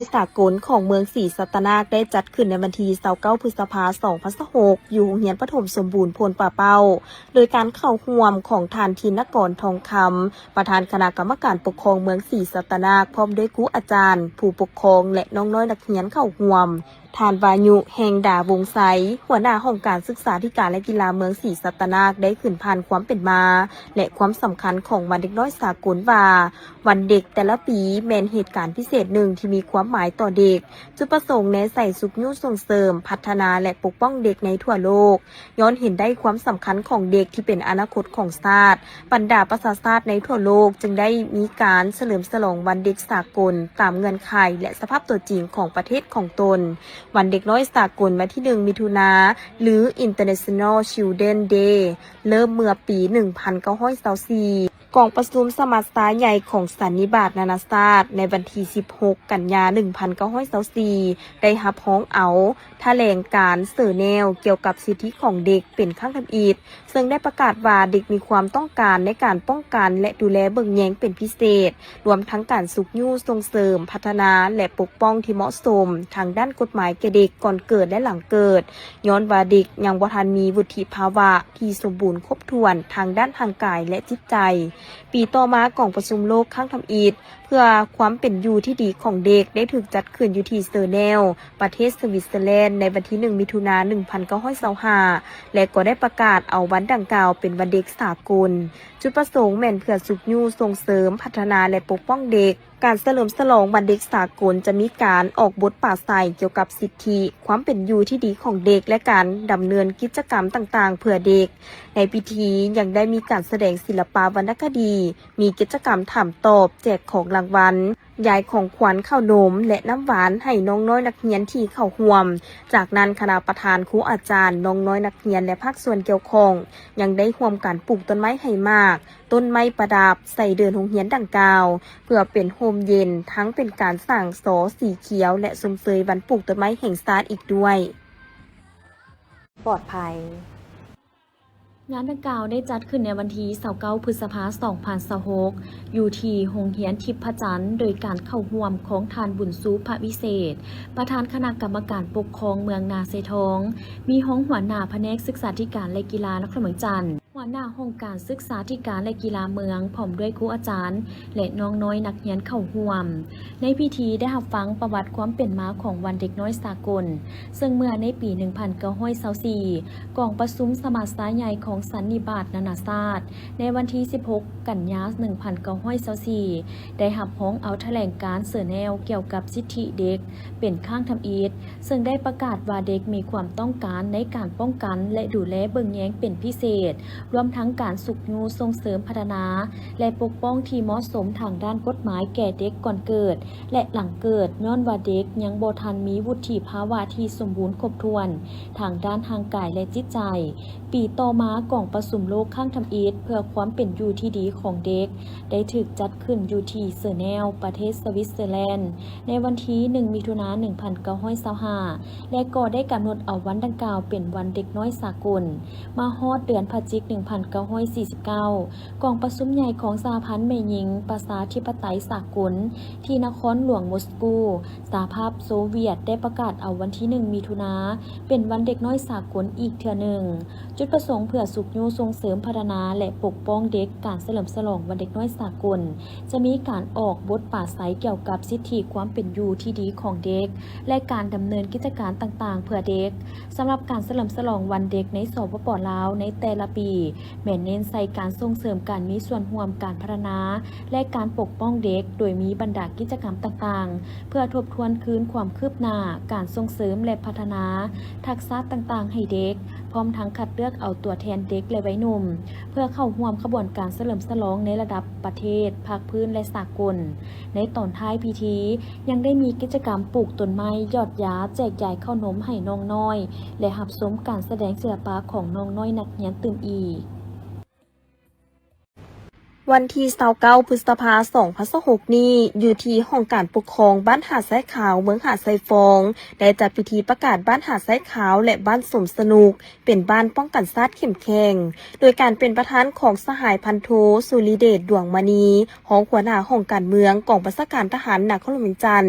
ສາກົນຂອງເມືອງສີສັດຕະນາກ ໄດ້ຈັດຂຶ້ນໃນວັນທີຊາວເກົ້າ ພຶດສະພາ ສອງພັນຊາວຫົກ ຢູ່ໂຮງຮຽນປະຖົມສົມບູນໂພນປ່າເປົ້າ ໂດຍການເຂົ້າຮ່ວມຂອງທ່ານ ທິນນະກອນ ທອງຄຳ ປະທານຄະນະກຳມະການປົກຄອງເມືອງສີສັດຕະນາກ ພ້ອມດ້ວຍຄູອາຈານ, ຜູ້ປົກຄອງ ແລະ ນ້ອງນ້ອຍນັກຮຽນເຂົ້າຮ່ວມ. ທ່ານ ວາຍຸ ແຫ່ງດາວົງໄຊ ຫົວໜ້າຫ້ອງການສຶກສາທິການ ແລະ ກິລາເມືອງສີສັດຕະນາກ ໄດ້ຂຶ້ນຜ່ານຄວາມເປັນມາ ແລະ ຄວາມສຳຄັນຂອງວັນເດັກນ້ອຍສາກົນວ່າ ວັນເດັກແຕ່ລະປີແມ່ນເຫດການພິເສດໜຶ່ງທີ່ມີຄວາມໝາຍຕໍ່ເດັກ, ຈຸດປະສົງແນໃສ່ຊຸກຍູ້ສົ່ງເສີມ, ພັດທະນາ ແລະ ປົກປ້ອງເດັກໃນທົ່ວໂລກ. ຍ້ອນເຫັນໄດ້ຄວາມສຳຄັນຂອງເດັກທີ່ເປັນອະນາຄົດຂອງຊາດ, ບັນດາປະຊາຊາດໃນທົ່ວໂລກຈຶ່ງໄດ້ມີການສະເຫຼີມສະຫຼອງວັນເດັກສາກົນຕາມເງື່ອນໄຂ ແລະ ສະພາບຕົວຈິງຂອງປະເທດຂອງຕົນ. ວັນເດັກນ້ອຍສາກົນວັນທີໜຶ່ງ ມິຖຸນາ ຫຼື International Children Day ເລີ່ມເມື່ອປີໜຶ່ງພັນເກົ້າຮ້ອຍຊາວສີ່ ກອງປະຊຸມສະມັດຊາໃຫຍ່ຂອງສັນນິບາດນານາຊາດໃນວັນທີສິບຫົກ ກັນຍາ ໜຶ່ງພັນເກົ້າຮ້ອຍຊາວສີ່ ໄດ້ຮັບຮອງເອົາຖະແຫຼງການເຊີແນວກ່ຽວກັບສິດທິຂອງເດັກເປັນຄັ້ງທຳອິດ, ເຊິ່ງໄດ້ປະກາດວ່າເດັກມີຄວາມຕ້ອງການໃນການປ້ອງກັນ ແລະ ດູແລເບິ່ງແຍງເປັນພິເສດ, ລວມທັງການຊຸກຍູ້ສົ່ງເສີມ, ພັດທະນາ ແລະ ປົກປ້ອງທີ່ເໝາະສົມທາງດ້ານກົດໝາຍແກ່ເດັກກ່ອນເກີດ ແລະ ຫຼັງເກີດ, ຍ້ອນວ່າເດັກຍັງບໍ່ທັນມີວຸດທິພາວະທີ່ສົມບູນຄົບຖ້ວນທາງດ້ານຮ່າງກາຍ ແລະ ຈິດໃຈ. ປີຕໍ່ມາ, ກອງປະຊຸມໂລກຄັ້ງທຳອິດເພື່ອຄວາມເປັນຢູ່ທີ່ດີຂອງເດັກໄດ້ຖືກຈັດຂຶ້ນຢູ່ທີ່ເຊີແນວ ປະເທດສະວິດເຊີແລນ ໃນວັນທີໜຶ່ງ ມິຖຸນາ ໜຶ່ງພັນເກົ້າຮ້ອຍຊາວຫ້າ ແລະ ກໍໄດ້ປະກາດເອົາວັນດັ່ງກ່າວເປັນວັນເດັກສາກົນ. ຈຸດປະສົງແມ່ນເພື່ອຊຸກຍູ້ສົ່ງເສີມ, ພັດທະນາ ແລະ ປົກປ້ອງເດັກ. ການສະເຫຼີມສະຫຼອງວັນເດັກສາກົນຈະມີການອອກບົດປາໄສກ່ຽວກັບສິດທິ, ຄວາມເປັນຢູ່ທີ່ດີຂອງເດັກ ແລະ ການດຳເນີນກິດຈະກຳຕ່າງໆເພື່ອເດັກ. ໃນພິທີຍັງໄດ້ມີການສະແດງສິລະປະວັນນະຄະດີ, ມີກິດຈະກຳຖາມຕອບ, ແຈກຂອງລາງວັນ, ຢາຍຂອງຂວັນ, ເຂົ້າໜົມ ແລະ ນ້ຳຫວານໃຫ້ນ້ອງນ້ອຍນັກຮຽນທີ່ເຂົ້າຮ່ວມ. ຈາກນັ້ນ, ຄະນະປະທານ, ຄູອາຈານ, ນ້ອງນ້ອຍນັກຮຽນ ແລະ ພາກສ່ວນກ່ຽວຂ້ອງ ຍັງໄດ້ຮ່ວມກັນປູກຕົ້ນໄມ້ໃຫ້ໝາກ, ຕົ້ນໄມ້ປະດັບໃສ່ເດີ່ນໂຮງຮຽນດັ່ງກ່າວ ເພື່ອເປັນຮົ່ມເຢັນ, ທັງເປັນການສ້າງສໍສີຂຽວ ແລະ ຊົມເຊີຍວັນປູກຕົ້ນໄມ້ແຫ່ງຊາດອີກດ້ວຍ. ປອດໄພ. ງານດັ່ງກ່າວໄດ້ຈັດຂຶ້ນໃນວັນທີຊາວເກົ້າ ພຶດສະພາ ສອງພັນຊາວຫົກ ຢູ່ທີ່ໂຮງຮຽນທິບພະຈັນ ໂດຍການເຂົ້າຮ່ວມຂອງທ່ານ ບຸນຊູ ພະວິເສດ ປະທານຄະນະກຳມະການປົກຄອງເມືອງນາຊາຍທອງ, ມີຮອງຫົວໜ້າພະແນກສຶກສາທິການ ແລະ ກິລານະຄອນຫຼວງວຽງຈັນ, ຫົວໜ້າຫ້ອງການສຶກສາທິການ ແລະ ກິລາເມືອງ ພ້ອມດ້ວຍຄູອາຈານ ແລະ ນ້ອງນ້ອຍນັກຮຽນເຂົ້າຮ່ວມ. ໃນພິທີໄດ້ຮັບຟັງປະຫວັດຄວາມເປັນມາຂອງວັນເດັກນ້ອຍສາກົນ, ເຊິ່ງເມື່ອໃນປີໜຶ່ງພັນເກົ້າຮ້ອຍຊາວສີ່ ກອງປະຊຸມສະມັດຊາໃຫຍ່ຂອງສັນນິບາດນານາຊາດ ໃນວັນທີສິບຫົກ ກັນຍາ ໜຶ່ງພັນເກົ້າຮ້ອຍຊາວສີ່ ໄດ້ຮັບຮອງເອົາຖະແຫຼງການເຊີແນວກ່ຽວກັບສິດທິເດັກເປັນຄັ້ງທຳອິດ, ເຊິ່ງໄດ້ປະກາດວ່າເດັກມີຄວາມຕ້ອງການໃນການປ້ອງກັນ ແລະ ດູແລເບິ່ງແຍງເປັນພິເສດ, ລວມທັງການຊຸກຍູ້ສົ່ງເສີມພັດທະນາ ແລະ ປົກປ້ອງທີ່ເໝາະສົມທາງດ້ານກົດໝາຍແກ່ເດັກກ່ອນເກີດ ແລະ ຫຼັງເກີດ, ຍ້ອນວ່າເດັກຍັງບໍ່ທັນມີວຸດທິພາວະທີ່ສົມບູນຄົບຖ້ວນທາງດ້ານຮ່າງກາຍ ແລະ ຈິດໃຈ. ປີຕໍ່ມາ, ກອງປະຊຸມໂລກຄັ້ງທຳອິດເພື່ອຄວາມເປັນຢູ່ທີ່ດີຂອງເດັກ ໄດ້ຖືກຈັດຂຶ້ນຢູ່ທີ່ເຊີແນວ ປະເທດສະວິດເຊີແລນ ໃນວັນທີໜຶ່ງ ມິຖຸນາ ໜຶ່ງພັນເກົ້າຮ້ອຍຊາວຫ້າ ແລະ ກໍໄດ້ກຳນົດເອົາວັນດັ່ງກ່າວເປັນວັນເດັກນ້ອຍສາກົນ. ມາຮອດເດືອນພະຈິກ ໜຶ່ງພັນເກົ້າຮ້ອຍສີ່ສິບເກົ້າ ກອງປະຊຸມໃຫຍ່ຂອງສະຫະພັນແມ່ຍິງປະຊາທິປະໄຕສາກົນ ທີ່ນະຄອນຫຼວງມົສກູ, ສະຫະພາບໂຊວຽດ ໄດ້ປະກາດເອົາວັນທີໜຶ່ງ ມິຖຸນາ ເປັນວັນເດັກນ້ອຍສາກົນອີກເທື່ອໜຶ່ງ. ຈຸດປະສົງເພື່ອຊຸກຍູ້ສົ່ງເສີມພັດທະນາ ແລະ ປົກປ້ອງເດັກ. ການສະເຫຼີມສະຫຼອງວັນເດັກນ້ອຍສາກົນ ຈະມີການອອກບົດປາໄສກ່ຽວກັບສິດທິຄວາມເປັນຢູ່ທີ່ດີຂອງເດັກ ແລະ ການດຳເນີນກິດຈະການຕ່າງໆເພື່ອເດັກ. ສຳລັບການສະເຫຼີມສະຫຼອງວັນເດັກໃນ ສປປ ລາວ ໃນແຕ່ລະປີ ແມ່ນເນັ້ນໃສ່ການສົ່ງເສີມການມີສ່ວນຮ່ວມການພັດທະນາ ແລະ ການປົກປ້ອງເດັກ, ໂດຍມີບັນດາກິດຈະກຳຕ່າງໆ ເພື່ອທົບທວນຄືນຄວາມຄືບໜ້າການສົ່ງເສີມ ແລະ ພັດທະນາທັກສະຕ່າງໆໃຫ້ເດັກ, ພ້ອມທັງຄັດເລືອກເອົາຕົວແທນເດັກ ແລະ ໄວໜຸ່ມ ເພື່ອເຂົ້າຮ່ວມຂະບວນການສະເຫຼີມສະຫຼອງໃນລະດັບປະເທດ, ພາກພື້ນ ແລະ ສາກົນ. ໃນຕອນທ້າຍພິທີ ຍັງໄດ້ມີກິດຈະກຳປູກຕົ້ນໄມ້, ຢອດຢາ, ແຈກຢາຍເຂົ້າໜົມໃຫ້ນ້ອງນ້ອຍ ແລະ ຮັບຊົມການສະແດງສິລະປະຂອງນ້ອງນ້ອຍນັກຮຽນຕື່ມອີກ. ວັນທີຊາວເກົ້າ ພຶດສະພາ ສອງພັນຊາວຫົກນີ້ ຢູ່ທີ່ຫ້ອງການປົກຄອງບ້ານຫາດຊາຍຂາວ ເມືອງຫາດຊາຍຟອງ ໄດ້ຈັດພິທີປະກາດບ້ານຫາດຊາຍຂາວ ແລະ ບ້ານສົມສະໜຸກ ເປັນບ້ານປ້ອງກັນຊາດເຂັ້ມແຂງ ໂດຍການເປັນປະທານຂອງສະຫາຍພັນໂທ ສຸລິເດດ ດວງມະນີ ຮອງຫົວໜ້າຫ້ອງການເມືອງ ກອງບັນຊາການທະຫານນະຄອນຫຼວງວຽງຈັນ,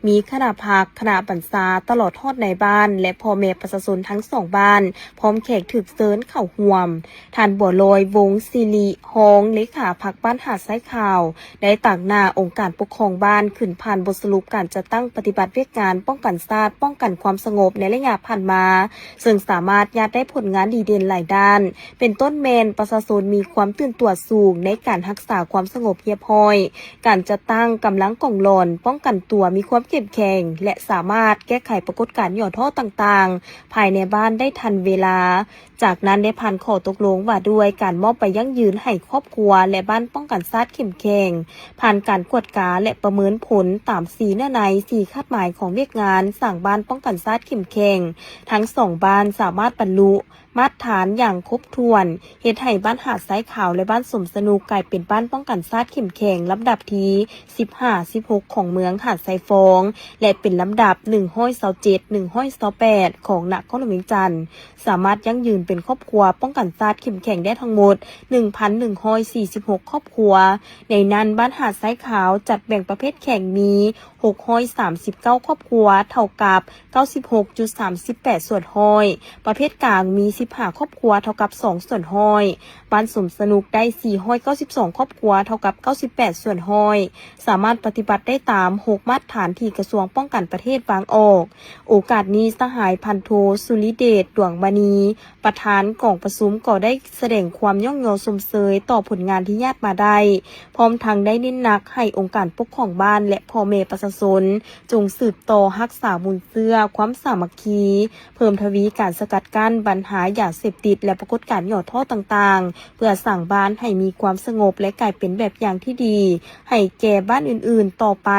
ມີຄະນະພັກ, ຄະນະບັນຊາ, ຕະຫຼອດຮອດນາຍບ້ານ ແລະ ພໍ່ແມ່ປະຊາຊົນທັງສອງບ້ານ ພ້ອມແຂກຖືກເຊີນເຂົ້າຮ່ວມ. ທ່ານ ບົວລອຍ ວົງສິລິ ຮອງເລຂາພັກບ້ານຫາດຊາຍຂາວ ໄດ້ຕາງໜ້າອົງການປົກຄອງບ້ານ ຂຶ້ນຜ່ານບົດສະຫຼຸບການຈັດຕັ້ງປະຕິບັດວຽກງານປ້ອງກັນຊາດ, ປ້ອງກັນຄວາມສະຫງົບໃນໄລຍະຜ່ານມາ, ເຊິ່ງສາມາດຍາດໄດ້ຜົນງານດີເດັ່ນຫຼາຍດ້ານ, ເປັນຕົ້ນແມ່ນປະຊາຊົນມີຄວາມຕື່ນຕົວສູງໃນການຮັກສາຄວາມສະຫງົບຮຽບຮ້ອຍ, ການຈັດຕັ້ງກຳລັງກອງຫຼອນປ້ອງກັນຕົວມີຄວາມເຂັ້ມແຂງ ແລະ ສາມາດແກ້ໄຂປາກົດການຫຍໍ້ທໍ້ຕ່າງໆ ພາຍໃນບ້ານໄດ້ທັນເວລາ. ຈາກນັ້ນໄດ້ຜ່ານຂໍ້ຕົກລົງວ່າດ້ວຍການມອບໃບຢັ້ງຢືນໃຫ້ຄອບຄົວ ແລະ ບ້ານປ້ອງກັນຊາດເຂັ້ມແຂງ, ຜ່ານການກວດກາ ແລະ ປະເມີນຜົນຕາມສີ່ເນື້ອໃນ, ສີ່ຄາດໝາຍຂອງວຽກງານສ້າງບ້ານປ້ອງກັນຊາດເຂັ້ມແຂງ. ທັງສອງບ້ານສາມາດບັນລຸມາດຖານຢ່າງຄົບຖ້ວນ, ເຮັດໃຫ້ບ້ານຫາດຊາຍຂາວ ແລະ ບ້ານສົມສະໜຸກກາຍເປັນບ້ານປ້ອງກັນຊາດເຂັ້ມແຂງລຳດັບທີສິບຫ້າ ສິບຫົກ ຂອງເມືອງຫາດຊາຍຟອງ ແລະ ເປັນລຳດັບໜຶ່ງຮ້ອຍຊາວເຈັດ ໜຶ່ງຮ້ອຍຊາວແປດ ຂອງນະຄອນຫຼວງວຽງຈັນ. ສາມາດຢັ້ງຢືນເປັນຄອບຄົວປ້ອງກັນຊາດເຂັ້ມແຂງໄດ້ທັງໝົດ ໜຶ່ງພັນໜຶ່ງຮ້ອຍສີ່ສິບຫົກຄອບຄົວ, ໃນນັ້ນບ້ານຫາດຊາຍຂາວຈັດແບ່ງປະເພດແຂງມີຫົກຮ້ອຍສາມສິບເກົ້າຄອບຄົວ ເທົ່າກັບເກົ້າສິບຫົກຈຸດສາມສິບແປດສ່ວນຮ້ອຍ, ປະເພດກາງມີສິບຫ້າຄອບຄົວ ເທົ່າກັບສອງສ່ວນຮ້ອຍ, ບ້ານສົມສະໜຸກໄດ້ສີ່ຮ້ອຍເກົ້າສິບສອງຄອບຄົວ ເທົ່າກັບເກົ້າສິບແປດສ່ວນຮ້ອຍ, ສາມາດປະຕິບັດໄດ້ຕາມຫົກມາດຖານທີ່ກະຊວງປ້ອງກັນປະເທດວາງອອກ. ໂອກາດນີ້ ສະຫາຍພັນໂທ ສຸລິເດດ ດວງມະນີ ປະທານກອງປະຊຸມກໍໄດ້ສະແດງຄວາມຍ້ອງຍໍຊົມເຊີຍຕໍ່ຜົນງານທີ່ຍາດມາໄດ້, ພ້ອມທັງໄດ້ເນັ້ນໜັກໃຫ້ອົງການປົກຄອງບ້ານ ແລະ ພໍ່ແມ່ປະຊາຊົນ ຈົ່ງສືບຕໍ່ຮັກສາມູນເຊື້ອຄວາມສາມັກຄີ, ເພີ່ມທະວີການສະກັດກັ້ນບັນຫາຢາເສບຕິດ ແລະ ປາກົດການຫຍໍ້ທໍ້ຕ່າງໆ ເພື່ອສ້າງບ້ານໃຫ້ມີຄວາມສະຫງົບ ແລະ ກາຍເປັນແບບຢ່າງທີ່ດີໃຫ້ແກ່ບ້ານອື່ນໆຕໍ່ໄປ.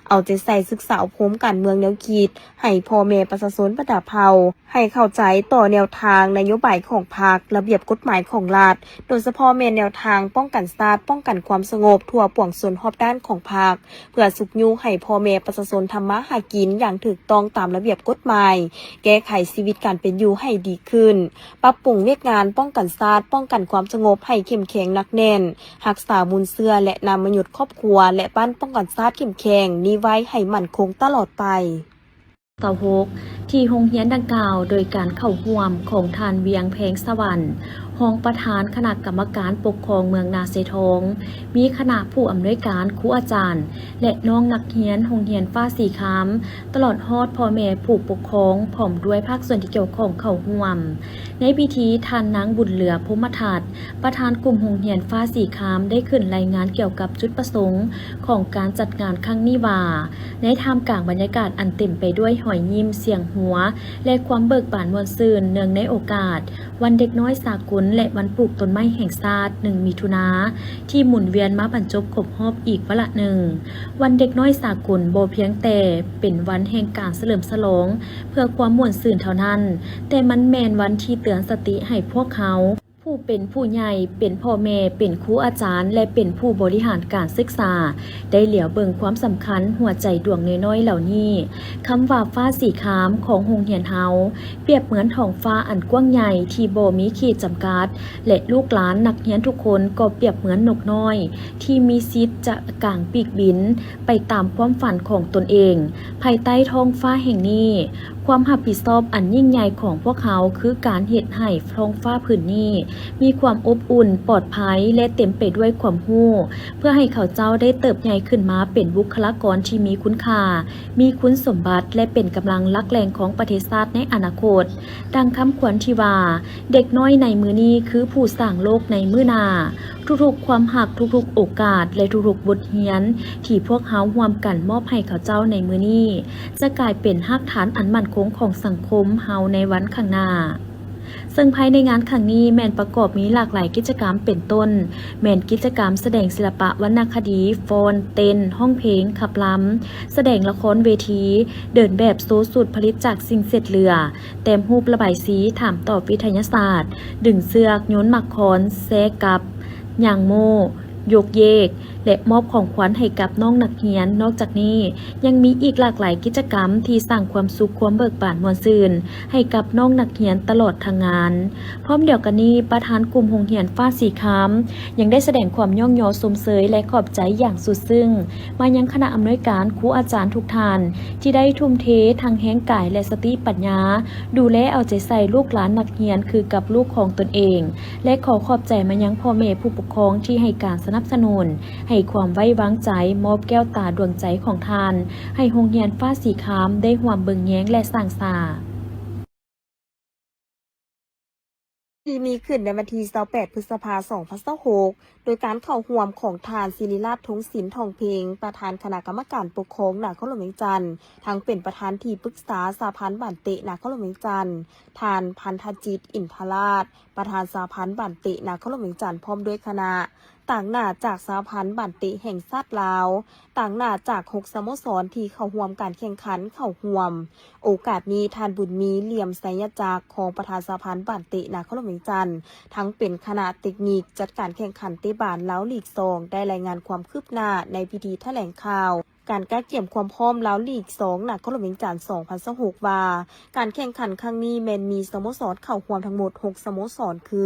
ເອົາໃຈໃສ່ສຶກສາອົບຮົມການເມືອງແນວຄິດ ໃຫ້ພໍ່ແມ່ປະຊາຊົນບັນດາເຜົ່າ ໃຫ້ເຂົ້າໃຈຕໍ່ແນວທາງນະໂຍບາຍຂອງພັກ, ລະບຽບກົດໝາຍຂອງລັດ, ໂດຍສະເພາະແມ່ນແນວທາງປ້ອງກັນຊາດ, ປ້ອງກັນຄວາມສະຫງົບທົ່ວປວງຊົນຮອບດ້ານຂອງພັກ, ເພື່ອຊຸກຍູ້ໃຫ້ພໍ່ແມ່ປະຊາຊົນທຳມາຫາກິນຢ່າງຖືກຕ້ອງຕາມລະບຽບກົດໝາຍ, ແກ້ໄຂຊີວິດການເປັນຢູ່ໃຫ້ດີຂຶ້ນ, ປັບປຸງວຽກງານປ້ອງກັນຊາດ, ປ້ອງກັນຄວາມສະຫງົບໃຫ້ເຂັ້ມແຂງໜັກແໜ້ນ, ຮັກສາມູນເຊື້ອ ແລະ ນາມມະຍຸດຄອບຄົວ ແລະ ບ້ານປ້ອງກັນຊາດເຂັ້ມແຂງນີ້ໄວ້ໃຫ້ໝັ້ນຄົງຕະຫຼອດໄປ. ຊາວຫົກ ທີ່ໂຮງຮຽນດັ່ງກ່າວ ໂດຍການເຂົ້າຮ່ວມຂອງທ່ານ ວຽງ ແພງສະຫວັນ ຮອງປະທານຄະນະກຳມະການປົກຄອງເມືອງນາຊາຍທອງ, ມີຄະນະຜູ້ອຳນວຍການ, ຄູອາຈານ ແລະ ນ້ອງນັກຮຽນໂຮງຮຽນຟ້າສີຄາມ, ຕະຫຼອດຮອດພໍ່ແມ່ຜູ້ປົກຄອງ ພ້ອມດ້ວຍພາກສ່ວນທີ່ກ່ຽວຂ້ອງເຂົ້າຮ່ວມ. ໃນພິທີ ທ່ານນາງ ບຸນເຫຼືອ ພົມມະທັດ ປະທານກຸ່ມໂຮງຮຽນຟ້າສີຄາມ ໄດ້ຂຶ້ນລາຍງານກ່ຽວກັບຈຸດປະສົງຂອງການຈັດງານຄັ້ງນີ້ວ່າ, ໃນທ່າມກາງບັນຍາກາດອັນເຕັມໄປດ້ວຍຮອຍຍິ້ມ, ສຽງຫົວ ແລະ ຄວາມເບີກບານມ່ວນຊື່ນ ເນື່ອງໃນໂອກາດວັນເດັກນ້ອຍສາກົນ ແລະ ວັນປູກຕົ້ນໄມ້ແຫ່ງຊາດ ໜຶ່ງ ມິຖຸນາ ທີ່ໝູນວຽນມາບັນຈົບຄົບຮອບອີກວາລະໜຶ່ງ, ວັນເດັກນ້ອຍສາກົນບໍ່ພຽງແຕ່ເປັນວັນແຫ່ງການສະເຫຼີມສະຫຼອງເພື່ອຄວາມມ່ວນຊື່ນເທົ່ານັ້ນ, ແຕ່ມັນແມ່ນວັນທີ່ເຕືອນສະຕິໃຫ້ພວກເຮົາ ຜູ້ເປັນຜູ້ໃຫຍ່, ເປັນພໍ່ແມ່, ເປັນຄູອາຈານ ແລະ ເປັນຜູ້ບໍລິຫານການສຶກສາ ໄດ້ຫຼຽວເບິ່ງຄວາມສຳຄັນຫົວໃຈດວງນ້ອຍໆເຫຼົ່ານີ້. ຄຳວ່າຟ້າສີຄາມຂອງໂຮງຮຽນເຮົາ ປຽບເໝືອນທ້ອງຟ້າອັນກວ້າງໃຫຍ່ທີ່ບໍ່ມີຂີດຈຳກັດ ແລະ ລູກຫຼານນັກຮຽນທຸກຄົນກໍປຽບເໝືອນນົກນ້ອຍທີ່ມີສິດຈະກາງປີກບິນໄປຕາມຄວາມຝັນຂອງຕົນເອງ ພາຍໃຕ້ທ້ອງຟ້າແຫ່ງນີ້. ຄວາມຮັບຜິດຊອບອັນຍິ່ງໃຫຍ່ຂອງພວກເຮົາຄືການເຮັດໃຫ້ທ້ອງຟ້າຜືນນີ້ມີຄວາມອົບອຸ່ນ, ປອດໄພ ແລະ ເຕັມໄປດ້ວຍຄວາມຮູ້, ເພື່ອໃຫ້ເຂົາເຈົ້າໄດ້ເຕີບໃຫຍ່ຂຶ້ນມາເປັນບຸກຄະລາກອນທີ່ມີຄຸນຄ່າ, ມີຄຸນສົມບັດ ແລະ ເປັນກຳລັງຫຼັກແຫຼ່ງຂອງປະເທດຊາດໃນອະນາຄົດ. ດັ່ງຄຳຂວັນທີ່ວ່າ, ເດັກນ້ອຍໃນມື້ນີ້ຄືຜູ້ສ້າງໂລກໃນມື້ໜ້າ. ທຸກໆຄວາມຮັກ, ທຸກໆໂອກາດ ແລະ ທຸກໆບົດຮຽນທີ່ພວກເຮົາຮ່ວມກັນມອບໃຫ້ເຂົາເຈົ້າໃນມື້ນີ້ ຈະກາຍເປັນຮາກຖານອັນໝັ້ນຄົງຂອງສັງຄົມເຮົາໃນວັນຂ້າງໜ້າ. ເຊິ່ງພາຍໃນງານຄັ້ງນີ້ແມ່ນປະກອບມີຫຼາກຫຼາຍກິດຈະກຳ ເປັນຕົ້ນ ແມ່ນກິດຈະກຳສະແດງສິລະປະວັນນະຄະດີ, ຟ້ອນ, ເຕັ້ນ, ຮ້ອງເພງ, ຂັບລຳ, ສະແດງລະຄອນເວທີ, ເດີນແບບໂຊຊຸດຜະລິດຈາກສິ່ງເສດເຫຼືອ, ແຕ້ມຮູບລະບາຍສີ, ຖາມຕອບວິທະຍາສາດ, ດຶງເຊືອກ, ໂຍນໝາກຄອນ, ແຊກັບ, ຍ່າງໂມ້, ຍົກເຢກ ແລະ ມອບຂອງຂວັນໃຫ້ກັບນ້ອງນັກຮຽນ. ນອກຈາກນີ້ ຍັງມີອີກຫຼາກຫຼາຍກິດຈະກຳທີ່ສ້າງຄວາມສຸກ, ຄວາມເບີກບານມ່ວນຊື່ນໃຫ້ກັບນ້ອງນັກຮຽນຕະຫຼອດທັງງານ. ພ້ອມດຽວກັນນີ້, ປະທານກຸ່ມໂຮງຮຽນຟ້າສີຄາມ ຍັງໄດ້ສະແດງຄວາມຍ້ອງຍໍຊົມເຊີຍ ແລະ ຂອບໃຈຢ່າງສຸດຊຶ້ງມາຍັງຄະນະອຳນວຍການ, ຄູອາຈານທຸກທ່ານ ທີ່ໄດ້ທຸ່ມເທທັງແຮງກາຍ ແລະ ສະຕິປັນຍາ ດູແລເອົາໃຈໃສ່ລູກຫຼານນັກຮຽນຄືກັບລູກຂອງຕົນເອງ ແລະ ຂໍຂອບໃຈມາຍັງພໍ່ແມ່ຜູ້ປົກຄອງທີ່ໃຫ້ການສະໜັບສະໜູນ, ໃຫ້ຄວາມໄວ້ວາງໃຈ, ມອບແກ້ວຕາດວງໃຈຂອງທ່ານ ໃຫ້ໂຮງຮຽນຟ້າສີຄາມໄດ້ຮ່ວມເບິ່ງແຍງ ແລະ ສ້າງສາ. ທີ່ມີຂຶ້ນໃນວັນທີຊາວແປດ ພຶດສະພາ ສອງພັນຊາວຫົກ ໂດຍການເຂົ້າຮ່ວມຂອງທ່ານ ສິລິລາດ ທົງສິນ ທອງເພັງ ປະທານຄະນະກຳມະການປົກຄອງນະຄອນຫຼວງວຽງຈັນ, ທັງເປັນປະທານທີ່ປຶກສາສະຫະພັນບານເຕະນະຄອນຫຼວງວຽງຈັນ, ທ່ານ ພັນທະຈິດ ອິນທະລາດ ປະທານສະຫະພັນບານເຕະນະຄອນຫຼວງວຽງຈັນ ພ້ອມດ້ວຍຄະນະ, ຕາງໜ້າຈາກສະຫະພັນບານເຕະແຫ່ງຊາດລາວ, ຕາງໜ້າຈາກຫົກສະໂມສອນທີ່ເຂົ້າຮ່ວມການແຂ່ງຂັນເຂົ້າຮ່ວມ. ໂອກາດນີ້ ທ່ານ ບຸນມີ ຫຼຽມໄຊຍະຈັກ ຮອງປະທານສະຫະພັນບານເຕະນະຄອນຫຼວງວຽງຈັນ, ທັງເປັນຄະນະເຕັກນິກຈັດການແຂ່ງຂັນເຕະບານລາວລີກສອງ ໄດ້ລາຍງານຄວາມຄືບໜ້າໃນພິທີຖະແຫຼງຂ່າວການກະກຽມຄວາມພ້ອມລາວລີກສອງນະຄອນຫຼວງວຽງຈັນ ສອງພັນຊາວຫົກ ວ່າ ການແຂ່ງຂັນຄັ້ງນີ້ແມ່ນມີສະໂມສອນເຂົ້າຮ່ວມທັງໝົດຫົກສະໂມສອນ ຄື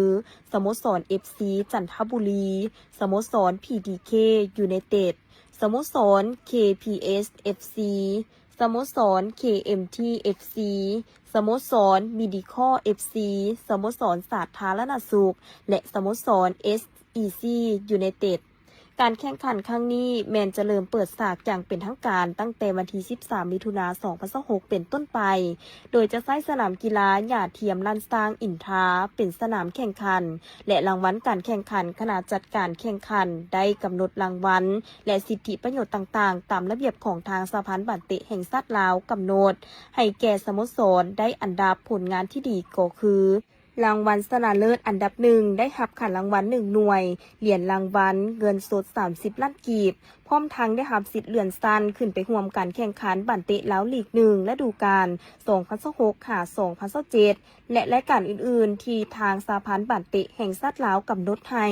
ສະໂມສອນ ເອັຟຊີ ຈັນທະບູລີ, ສະໂມສອນ ພີດີເຄ ຢູໄນເຕັດ, ສະໂມສອນ ເຄພີເອສ ເອັຟຊີ, ສະໂມສອນ ເຄເອັມທີ ເອັຟຊີ, ສະໂມສອນ ມີດີຄໍ ເອັຟຊີ, ສະໂມສອນສາທາລະນະສຸກ ແລະ ສະໂມສອນ ເອສອີຊີ ຢູໄນເຕັດ. ການແຂ່ງຂັນຄັ້ງນີ້ແມ່ນຈະເລີ່ມເປີດສາກຢ່າງເປັນທາງການຕັ້ງແຕ່ວັນທີສິບສາມ ມິຖຸນາ ສອງພັນຊາວຫົກ ເປັນຕົ້ນໄປ, ໂດຍຈະໃຊ້ສະໜາມກິລາຫຍ້າທຽມລ້ານຊ້າງອິນທາເປັນສະໜາມແຂ່ງຂັນ ແລະ ລາງວັນການແຂ່ງຂັນ ຄະນະຈັດການແຂ່ງຂັນໄດ້ກຳນົດລາງວັນ ແລະ ສິດທິປະໂຫຍດຕ່າງໆ ຕາມລະບຽບຂອງທາງສະຫະພັນບານເຕະແຫ່ງຊາດລາວກຳນົດ ໃຫ້ແກ່ສະໂມສອນໄດ້ອັນດັບຜົນງານທີ່ດີກໍຄື ລາງວັນຊະນະເລີດອັນດັບໜຶ່ງ ໄດ້ຮັບຂັນລາງວັນໜຶ່ງໜ່ວຍ, ຫຼຽນລາງວັນ, ເງິນສົດສາມສິບລ້ານກີບ, ພ້ອມທັງໄດ້ຮັບສິດເລື່ອນຊັ້ນຂຶ້ນໄປຮ່ວມການແຂ່ງຂັນບານເຕະລາວລີກໜຶ່ງ ລະດູການ ສອງພັນຊາວຫົກ ຫາ ສອງພັນຊາວເຈັດ ແລະ ລາຍການອື່ນໆ ທີ່ທາງສະຫະພັນບານເຕະແຫ່ງຊາດລາວກຳນົດໃຫ້.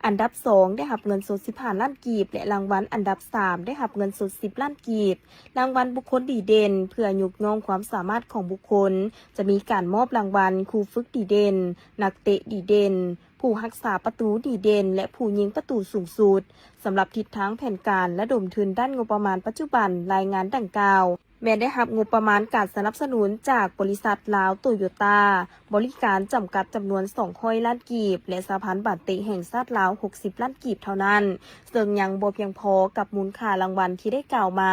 ອັນດັບສອງ ໄດ້ຮັບເງິນສົດສິບຫ້າລ້ານກີບ ແລະ ລາງວັນອັນດັບສາມ ໄດ້ຮັບເງິນສົດສິບລ້ານກີບ. ລາງວັນບຸກຄົນດີເດັ່ນ ເພື່ອຍົກຍ້ອງຄວາມສາມາດຂອງບຸກຄົນ, ຈະມີການມອບລາງວັນຄູຝຶກດີເດັ່ນ, ນັກເຕະດີເດັ່ນ, ຜູ້ຮັກສາປະຕູດີເດັ່ນ ແລະ ຜູ້ຍິງປະຕູສູງສຸດ. ສຳລັບທິດທາງແຜນການລະດົມທຶນດ້ານງົບປະມານປັດຈຸບັນ, ລາຍງານດັ່ງກ່າວ ແມ່ນໄດ້ຮັບງົບປະມານການສະໜັບສະໜູນຈາກບໍລິສັດລາວໂຕໂຍຕ້າບໍລິການຈຳກັດ ຈຳນວນສອງຮ້ອຍລ້ານກີບ ແລະ ສະຫະພັນບານເຕະແຫ່ງຊາດລາວຫົກສິບລ້ານກີບເທົ່ານັ້ນ, ເຊິ່ງຍັງບໍ່ພຽງພໍກັບມູນຄ່າລາງວັນທີ່ໄດ້ກ່າວມາ,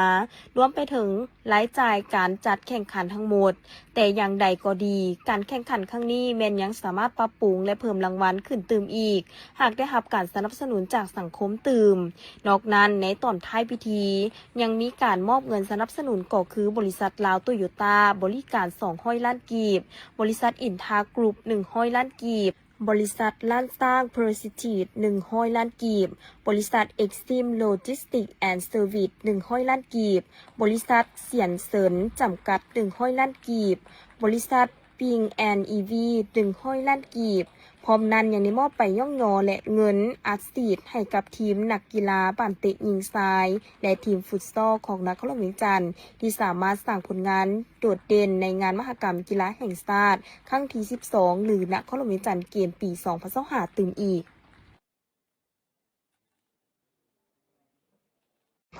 ລວມໄປເຖິງລາຍຈ່າຍການຈັດແຂ່ງຂັນທັງໝົດ. ແຕ່ຢ່າງໃດກໍດີ, ການແຂ່ງຂັນຄັ້ງນີ້ແມ່ນຍັງສາມາດປັບປຸງ ແລະ ເພີ່ມລາງວັນຂຶ້ນຕື່ມອີກ, ຫາກໄດ້ຮັບການສະໜັບສະໜູນຈາກສັງຄົມຕື່ມ. ນອກນັ້ນ, ໃນຕອນທ້າຍພິທີ ຍັງມີການມອບເງິນສະໜັບສະໜູນກໍຄື ບໍລິສັດລາວໂຕໂຍຕ້າບໍລິການສອງຮ້ອຍລ້ານກີບ, ບໍລິສັດອິນທາກຣຸບໜຶ່ງຮ້ອຍລ້ານກີບ, ບໍລິສັດລ້ານຊ້າງ Prestige ໜຶ່ງຮ້ອຍລ້ານກີບ, ບໍລິສັດ Exim Logistics and Service ໜຶ່ງຮ້ອຍລ້ານກີບ, ບໍລິສັດສຽນເສີນຈຳກັດ ໜຶ່ງຮ້ອຍລ້ານກີບ, ບໍລິສັດ Ping and Ev ໜຶ່ງຮ້ອຍລ້ານກີບ. ພ້ອມນັ້ນຍັງໄດ້ມອບໃບຍ້ອງຍໍ ແລະ ເງິນອັດສີດໃຫ້ກັບທີມນັກກິລາບານເຕະຍິງຊາຍ ແລະ ທີມຟຸດຊອລຂອງນະຄອນຫຼວງວຽງຈັນ ທີ່ສາມາດສ້າງຜົນງານໂດດເດັ່ນໃນງານມະຫະກຳກິລາແຫ່ງຊາດຄັ້ງທີສິບສອງ ຫຼື ນະຄອນຫຼວງວຽງຈັນເກມປີສອງພັນຊາວຫ້າຕື່ມອີກ.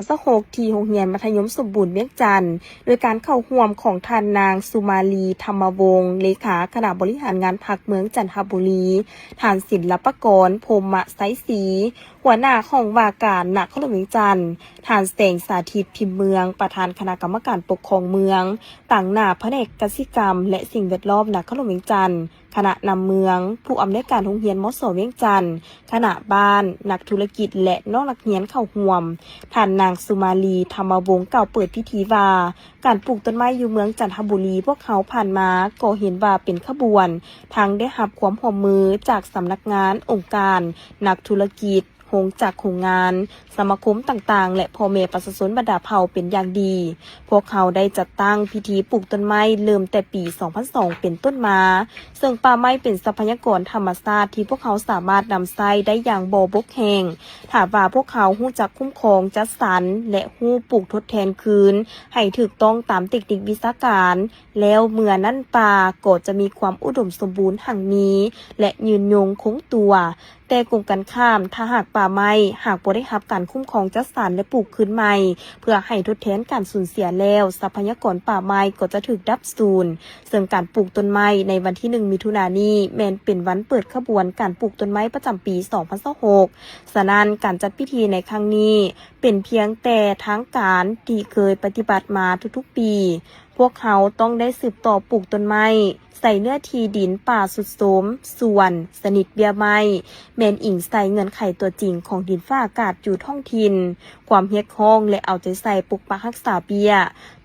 ສາວຫົກ ທີ່ໂຮງຮຽນມັດທະຍົມສົມບູນວຽງຈັນ ໂດຍການເຂົ້າຮ່ວມຂອງທ່ານນາງ ສຸມາລີ ທຳມະວົງ ເລຂາຄະນະບໍລິຫານງານພັກເມືອງຈັນທະບູລີ, ທ່ານ ສິນລັບປະກອນ ພົມມະໄຊສີ ຫົວໜ້າຫ້ອງວ່າການນະຄອນຫຼວງວຽງຈັນ, ທ່ານ ແສງສາທິດ ພິມເມືອງ ປະທານຄະນະກຳມະການປົກຄອງເມືອງ, ຕາງໜ້າພະແນກກະສິກຳ ແລະ ສິ່ງແວດລ້ອມນະຄອນຫຼວງວຽງຈັນ, ຄະນະນຳເມືອງ, ຜູ້ອຳນວຍການໂຮງຮຽນ ມສ ວຽງຈັນ, ຄະນະບ້ານ, ນັກທຸລະກິດ ແລະ ນ້ອງນັກຮຽນເຂົ້າຮ່ວມ. ທ່ານນາງ ສຸມາລີ ທຳມະວົງ ກ່າວເປີດພິທີວ່າ, ການປູກຕົ້ນໄມ້ຢູ່ເມືອງຈັນທະບູລີພວກເຮົາຜ່ານມາກໍເຫັນວ່າເປັນຂະບວນ, ທັງໄດ້ຮັບຄວາມຮ່ວມມືຈາກສຳນັກງານ, ອົງການ, ນັກທຸລະກິດ, ໂຮງຈັກໂຮງງານ, ສະມາຄົມຕ່າງໆ ແລະ ພໍ່ແມ່ປະຊາຊົນບັນດາເຜົ່າເປັນຢ່າງດີ. ພວກເຮົາໄດ້ຈັດຕັ້ງພິທີປູກຕົ້ນໄມ້ເລີ່ມແຕ່ປີສອງພັນສອງເປັນຕົ້ນມາ, ເຊິ່ງປ່າໄມ້ເປັນຊັບພະຍາກອນທຳມະຊາດທີ່ພວກເຮົາສາມາດນຳໃຊ້ໄດ້ຢ່າງບໍ່ບົກແຫ້ງ. ຖ້າວ່າພວກເຮົາຮູ້ຈັກຄຸ້ມຄອງ, ຈັດສັນ ແລະ ຮູ້ປູກທົດແທນຄືນໃຫ້ຖືກຕ້ອງຕາມເຕັກນິກວິຊາການ, ແລ້ວເມື່ອນັ້ນປ່າກໍຈະມີຄວາມອຸດົມສົມບູນຮັ່ງມີ ແລະ ຍືນຍົງຄົງຕົວ. ແຕ່ກົງກັນຂ້າມ, ຖ້າຫາກປ່າໄມ້ຫາກບໍ່ໄດ້ຮັບການຄຸ້ມຄອງ, ຈັດສັນ ແລະ ປູກຄືນໃໝ່ ເພື່ອໃຫ້ທົດແທນການສູນເສຍແລ້ວ, ຊັບພະຍາກອນປ່າໄມ້ກໍຈະຖືກດັບສູນ. ເຊິ່ງການປູກຕົ້ນໄມ້ໃນວັນທີໜຶ່ງ ມິຖຸນານີ້ ແມ່ນເປັນວັນເປີດຂະບວນການປູກຕົ້ນໄມ້ປະຈຳປີສອງພັນຊາວຫົກ. ສະນັ້ນ, ການຈັດພິທີໃນຄັ້ງນີ້ ເປັນພຽງແຕ່ທາງການທີ່ເຄີຍປະຕິບັດມາທຸກໆປີ. ພວກເຮົາຕ້ອງໄດ້ສືບຕໍ່ປູກຕົ້ນໄມ້ໃສ່ເນື້ອທີ່ດິນປ່າຊຸດໂຊມ, ສວນ, ຊະນິດເບ້ຍໄມ້ ແມ່ນອີງໃສ່ເງື່ອນໄຂຕົວຈິງຂອງດິນຟ້າອາກາດຢູ່ທ້ອງຖິ່ນ, ຄວາມຮຽກຮ້ອງ ແລະ ເອົາໃຈໃສ່ປົກປັກຮັກສາເບ້ຍ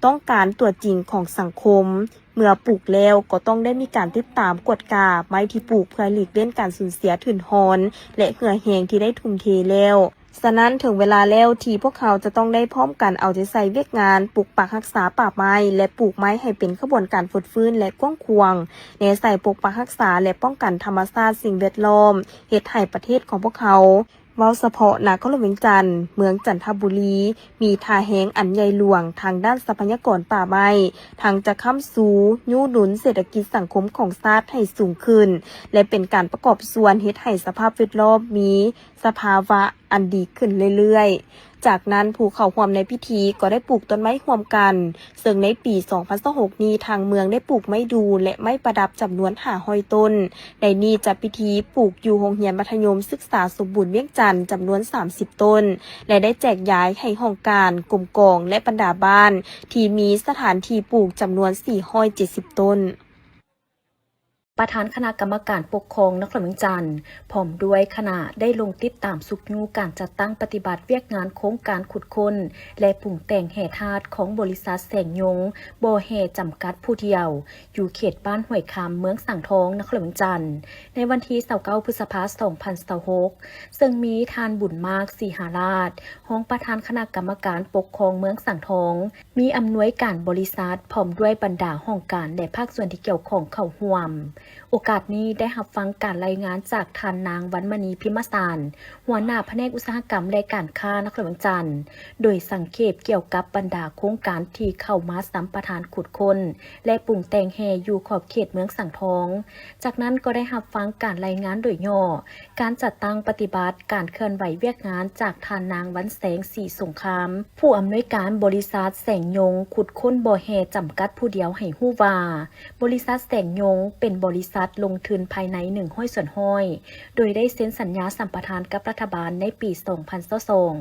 ຕ້ອງການຕົວຈິງຂອງສັງຄົມ. ເມື່ອປູກແລ້ວກໍຕ້ອງໄດ້ມີການຕິດຕາມກວດກາໄມ້ທີ່ປູກ ເພື່ອຫຼີກເວັ້ນການສູນເສຍທຶນຮອນ ແລະ ເຫື່ອແຮງທີ່ໄດ້ທຸ່ມເທແລ້ວ. ສະນັ້ນ, ເຖິງເວລາແລ້ວທີ່ພວກເຮົາຈະຕ້ອງໄດ້ພ້ອມກັນເອົາໃຈໃສ່ວຽກງານປົກປັກຮັກສາປ່າໄມ້ ແລະ ປູກໄມ້ໃຫ້ເປັນຂະບວນການຟົດຟື້ນ ແລະ ກວ້າງຂວາງ, ແນໃສ່ປົກປັກຮັກສາ ແລະ ປ້ອງກັນທຳມະຊາດ, ສິ່ງແວດລ້ອມ, ເຮັດໃຫ້ປະເທດຂອງພວກເຮົາ ເວົ້າສະເພາະນະຄອນຫຼວງວຽງຈັນ, ເມືອງຈັນທະບູລີ ມີທ່າແຮງອັນໃຫຍ່ຫຼວງທາງດ້ານຊັບພະຍາກອນປ່າໄມ້, ທັງຈະຄ້ຳຊູ, ຍູ້ໜູນເສດຖະກິດສັງຄົມຂອງຊາດໃຫ້ສູງຂຶ້ນ ແລະ ເປັນການປະກອບສ່ວນເຮັດໃຫ້ສະພາບແວດລ້ອມມີສະພາວະອັນດີຂຶ້ນເລື້ອຍໆ. ຈາກນັ້ນ, ຜູ້ເຂົ້າຮ່ວມໃນພິທີກໍໄດ້ປູກຕົ້ນໄມ້ຮ່ວມກັນ, ເຊິ່ງໃນປີສອງພັນຊາວຫົກນີ້ ທາງເມືອງໄດ້ປູກໄມ້ດູ່ນ ແລະ ໄມ້ປະດັບຈຳນວນຫ້າຮ້ອຍຕົ້ນ. ໃນນີ້ຈັດພິທີປູກຢູ່ໂຮງຮຽນມັດທະຍົມສຶກສາສົມບູນວຽງຈັນຈຳນວນສາມສິບຕົ້ນ ແລະ ໄດ້ແຈກຢາຍໃຫ້ຫ້ອງການ, ກົມກອງ ແລະ ບັນດາບ້ານທີ່ມີສະຖານທີ່ປູກຈຳນວນສີ່ຮ້ອຍເຈັດສິບຕົ້ນ. ປະທານຄະນະກຳມະການປົກຄອງນະຄອນຫຼວງວຽງຈັນ ພ້ອມດ້ວຍຄະນະ ໄດ້ລົງຕິດຕາມຊຸກຍູ້ການຈັດຕັ້ງປະຕິບັດວຽກງານໂຄງການຂຸດຄົ້ນ ແລະ ປຸງແຕ່ງແຮ່ທາດຂອງບໍລິສັດແສງຍົງບໍ່ແຮ່ຈຳກັດຜູ້ດຽວ ຢູ່ເຂດບ້ານຫ້ວຍຄຳ ເມືອງສັງທອງ ນະຄອນຫຼວງວຽງຈັນ ໃນວັນທີຊາວເກົ້າ ພຶດສະພາ ສອງພັນຊາວຫົກ ເຊິ່ງມີທ່ານ ບຸນມາກ ສີຫາລາດ ຮອງປະທານຄະນະກຳມະການປົກຄອງເມືອງສັງທອງ, ມີອຳນວຍການບໍລິສັດ ພ້ອມດ້ວຍບັນດາຫ້ອງການ ແລະ ພາກສ່ວນທີ່ກ່ຽວຂ້ອງເຂົ້າຮ່ວມ. ໂອກາດນີ້ໄດ້ຮັບຟັງການລາຍງານຈາກທ່ານນາງ ວັນມະນີ ພິມມະສານ ຫົວໜ້າພະແນກອຸດສາຫະກຳ ແລະ ການຄ້ານະຄອນຫຼວງວຽງຈັນ ໂດຍສັງເຂບກ່ຽວກັບບັນດາໂຄງການທີ່ເຂົ້າມາສຳປະທານຂຸດຄົ້ນ ແລະ ປຸງແຕ່ງແຮ່ຢູ່ຂອບເຂດເມືອງສັງທອງ. ຈາກນັ້ນກໍໄດ້ຮັບຟັງການລາຍງານໂດຍຫຍໍ້ ການຈັດຕັ້ງປະຕິບັດ ການເຄື່ອນໄຫວວຽກງານຈາກທ່ານນາງ ວັນແສງ ສີສົງຄາມ ຜູ້ອຳນວຍການບໍລິສັດແສງຍົງຂຸດຄົ້ນບໍ່ແຮ່ຈຳກັດຜູ້ດຽວໃຫ້ຮູ້ວ່າ, ບໍລິສັດແສງຍົງເປັນບໍລິສັດລົງທຶນພາຍໃນໜຶ່ງຮ້ອຍສ່ວນຮ້ອຍ ໂດຍໄດ້ເຊັນສັນຍາສຳປະທານກັບລັດຖະບານໃນປີສອງພັນຊາວສອງ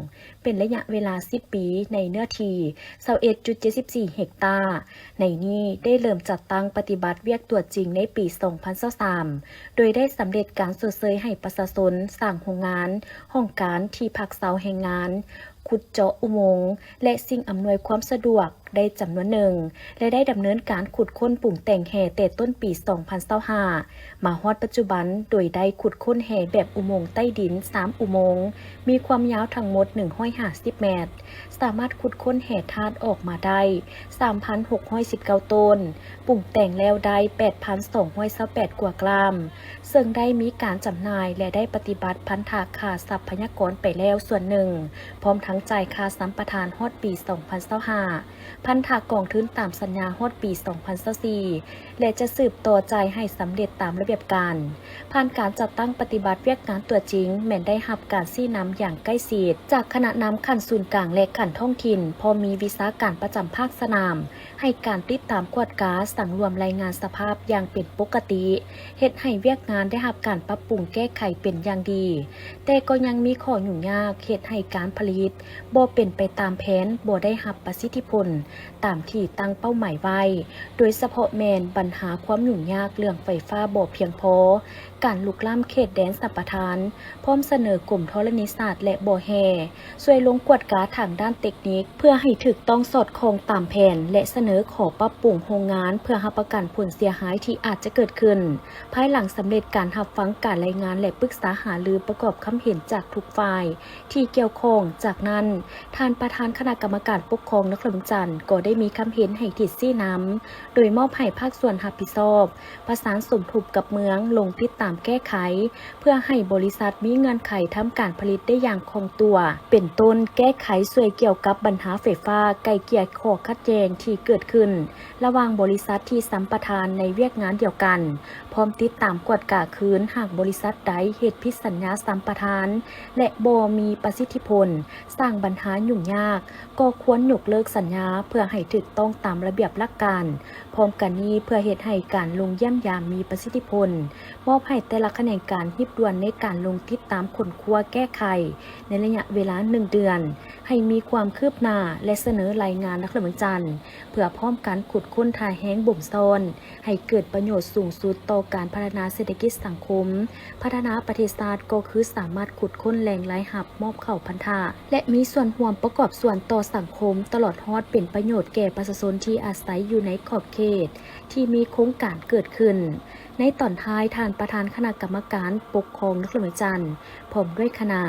ເປັນໄລຍະເວລາສິບປີ ໃນເນື້ອທີ່ຊາວເອັດຈຸດເຈັດສິບສີ່ເຮັກຕາ. ໃນນີ້ໄດ້ເລີ່ມຈັດຕັ້ງປະຕິບັດວຽກຕົວຈິງໃນປີສອງພັນຊາວສາມ ໂດຍໄດ້ສຳເລັດການຊົດເຊີຍໃຫ້ປະຊາຊົນ, ສ້າງໂຮງງານ, ຫ້ອງການ, ທີ່ພັກເຊົາແຮງງານ, ຂຸດເຈາະອຸໂມງ ແລະ ສິ່ງອຳນວຍຄວາມສະດວກໄດ້ຈຳນວນໜຶ່ງ ແລະ ໄດ້ດຳເນີນການຂຸດຄົ້ນປຸງແຕ່ງແຮ່ແຕ່ຕົ້ນປີສອງພັນຊາວຫ້າ ມາຮອດປັດຈຸບັນ, ໂດຍໄດ້ຂຸດຄົ້ນແຮ່ແບບອຸໂມງໃຕ້ດິນສາມອຸໂມງ, ມີຄວາມຍາວທັງໝົດໜຶ່ງຮ້ອຍຫ້າສິບແມັດ, ສາມາດຂຸດຄົ້ນແຮ່ທາດອອກມາໄດ້ສາມພັນຫົກຮ້ອຍສິບເກົ້າໂຕນ, ປຸງແຕ່ງແລ້ວໄດ້ແປດພັນສອງຮ້ອຍຊາວແປດກວ່າກຣາມ, ເຊິ່ງໄດ້ມີການຈຳໜ່າຍ ແລະ ໄດ້ປະຕິບັດພັນທະຄ່າຊັບພະຍາກອນໄປແລ້ວສ່ວນໜຶ່ງ, ພ້ອມທັງຈ່າຍຄ່າສຳປະທານຮອດປີສອງພັນຊາວຫ້າ, ພັນທະກອງທຶນຕາມສັນຍາຮອດປີສອງພັນຊາວສີ່ ແລະ ຈະສືບຕໍ່ຈ່າຍໃຫ້ສຳເລັດຕາມລະບຽບການ. ຜ່ານການຈັດຕັ້ງປະຕິບັດວຽກງານຕົວຈິງ ແມ່ນໄດ້ຮັບການຊີ້ນຳຢ່າງໃກ້ຊິດຈາກຄະນະນຳຂັ້ນສູນກາງ ແລະ ຂັ້ນທ້ອງຖິ່ນ, ພ້ອມມີວິຊາການປະຈຳພາກສະໜາມ ໃຫ້ການຕິດຕາມກວດກາ, ສັງລວມລາຍງານສະພາບຢ່າງເປັນປົກກະຕິ, ເຮັດໃຫ້ວຽກງານໄດ້ຮັບການປັບປຸງແກ້ໄຂເປັນຢ່າງດີ, ແຕ່ກໍຍັງມີຂໍ້ຫຍຸ້ງຍາກ ເຮັດໃຫ້ການຜະລິດ ບໍ່ເປັນໄປຕາມແຜນ, ບໍ່ໄດ້ຮັບປະສິດທິຜົນ ຕາມທີ່ຕັ້ງເປົ້າໝາຍໄວ້, ໂດຍສະເພາະແມ່ນບັນຫາຄວາມຫຍຸ້ງຍາກເລື່ອງໄຟຟ້າບໍ່ພຽງພໍ, ການລຸກລ້ຳເຂດແດນສຳປະທານ, ພ້ອມສະເໜີກົມທໍລະນີສາດ ແລະ ບໍ່ແຮ່ ຊ່ວຍລົງກວດກາທາງດ້ານເຕັກນິກ ເພື່ອໃຫ້ຖືກຕ້ອງສອດຄ່ອງຕາມແຜນ ແລະ ສະເໜີຂໍປັບປຸງໂຮງງານ ເພື່ອຮັບປະກັນຜົນເສຍຫາຍທີ່ອາດຈະເກີດຂຶ້ນ ພາຍຫຼັງສຳເລັດການຮັບຟັງການລາຍງານ ແລະ ປຶກສາຫາລືປະກອບຄຳເຫັນຈາກທຸກຝ່າຍທີ່ກ່ຽວຂ້ອງ. ຈາກນັ້ນ, ທ່ານປະທານຄະນະກຳມະການປົກຄອງນະຄອນຫຼວງວຽງຈັນ ກໍໄດ້ມີຄຳເຫັນໃຫ້ທິດຊີ້ນຳ, ໂດຍມອບໃຫ້ພາກສ່ວນຮັບຜິດຊອບ ປະສານສົມທົບກັບເມືອງ ລົງຕິດຕາມແກ້ໄຂ ເພື່ອໃຫ້ບໍລິສັດມີເງື່ອນໄຂທຳການຜະລິດໄດ້ຢ່າງຄ່ອງຕົວ, ເປັນຕົ້ນ ແກ້ໄຂສ່ວນກ່ຽວກັບບັນຫາໄຟຟ້າ, ໄກ່ເກ່ຍຂໍ້ຂັດແຍ່ງທີ່ເກີດຂຶ້ນລະຫວ່າງບໍລິສັດທີ່ສຳປະທານໃນວຽກງານດຽວກັນ, ພ້ອມຕິດຕາມກວດກາຄືນ ຫາກບໍລິສັດໃດເຮັດຜິດສັນຍາສຳປະທານ ແລະ ບໍ່ມີປະສິດທິຜົນ, ສ້າງບັນຫາຫຍຸ້ງຍາກ, ກໍຄວນຍົກເລີກສັນຍາເພື່ອໃຫ້ຖືກຕ້ອງຕາມລະບຽບຫຼັກການ. ພ້ອມກັນນີ້, ເພື່ອເຮັດໃຫ້ການລົງຢ້ຽມຢາມມີປະສິດທິຜົນ, ມອບໃຫ້ແຕ່ລະຂະແໜງການຮີບດ່ວນໃນການລົງຕິດຕາມຄົ້ນຄວ້າແກ້ໄຂໃນໄລຍະເວລາໜຶ່ງເດືອນ, ໃຫ້ມີຄວາມຄືບໜ້າ ແລະ ສະເໜີລາຍງານນະຄອນຫຼວງວຽງຈັນ ເພື່ອພ້ອມກັນຂຸດຄົ້ນທ່າແຮງບົ່ມຊ້ອນ ໃຫ້ເກີດປະໂຫຍດສູງສຸດຕໍ່ການພັດທະນາເສດຖະກິດສັງຄົມ, ພັດທະນາປະເທດຊາດ ກໍຄືສາມາດຂຸດຄົ້ນແຫຼ່ງລາຍຮັບ ມອບເຂົ້າພັນທະ ແລະ ມີສ່ວນຮ່ວມປະກອບສ່ວນຕໍ່ສັງຄົມ ຕະຫຼອດຮອດເປັນປະໂຫຍດແກ່ປະຊາຊົນທີ່ອາໄສຢູ່ໃນຂອບເຂດທີ່ມີໂຄງການເກີດຂຶ້ນ. ໃນຕອນທ້າຍ, ທ່ານປະທານຄະນະກຳມະການປົກຄອງນະຄອນຫຼວງວຽງຈັນ ພ້ອມດ້ວຍຄະນະ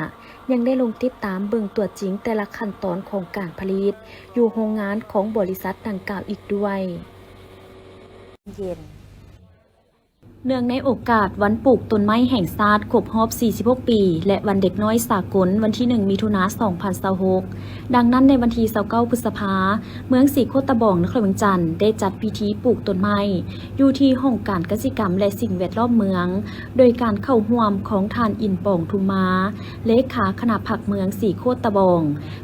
ຍັງໄດ້ລົງຕິດຕາມເບິ່ງຕົວຈິງແຕ່ລະຂັ້ນຕອນຂອງການຜະລິດ ຢູ່ໂຮງງານຂອງບໍລິສັດດັ່ງກ່າວອີກດ້ວຍ. ເຢັນ. ເນື່ອງໃນໂອກາດວັນປູກຕົ້ນໄມ້ແຫ່ງຊາດຄົບຮອບສີ່ສິບຫົກປີ ແລະ ວັນເດັກນ້ອຍສາກົນ ວັນທີໜຶ່ງ ມິຖຸນາ ສອງພັນຊາວຫົກ, ດັ່ງນັ້ນ ໃນວັນທີຊາວເກົ້າ ພຶດສະພາ, ເມືອງສີໂຄດຕະບອງ ນະຄອນຫຼວງວຽງຈັນ ໄດ້ຈັດພິທີປູກຕົ້ນໄມ້ ຢູ່ທີ່ຫ້ອງການກະສິກຳ ແລະ ສິ່ງແວດລ້ອມເມືອງ, ໂດຍການເຂົ້າຮ່ວມຂອງທ່ານ ອິນປອງ ທຸມມາ ເລຂາຄະນະພັກເມືອງສີໂຄດຕະບອງ,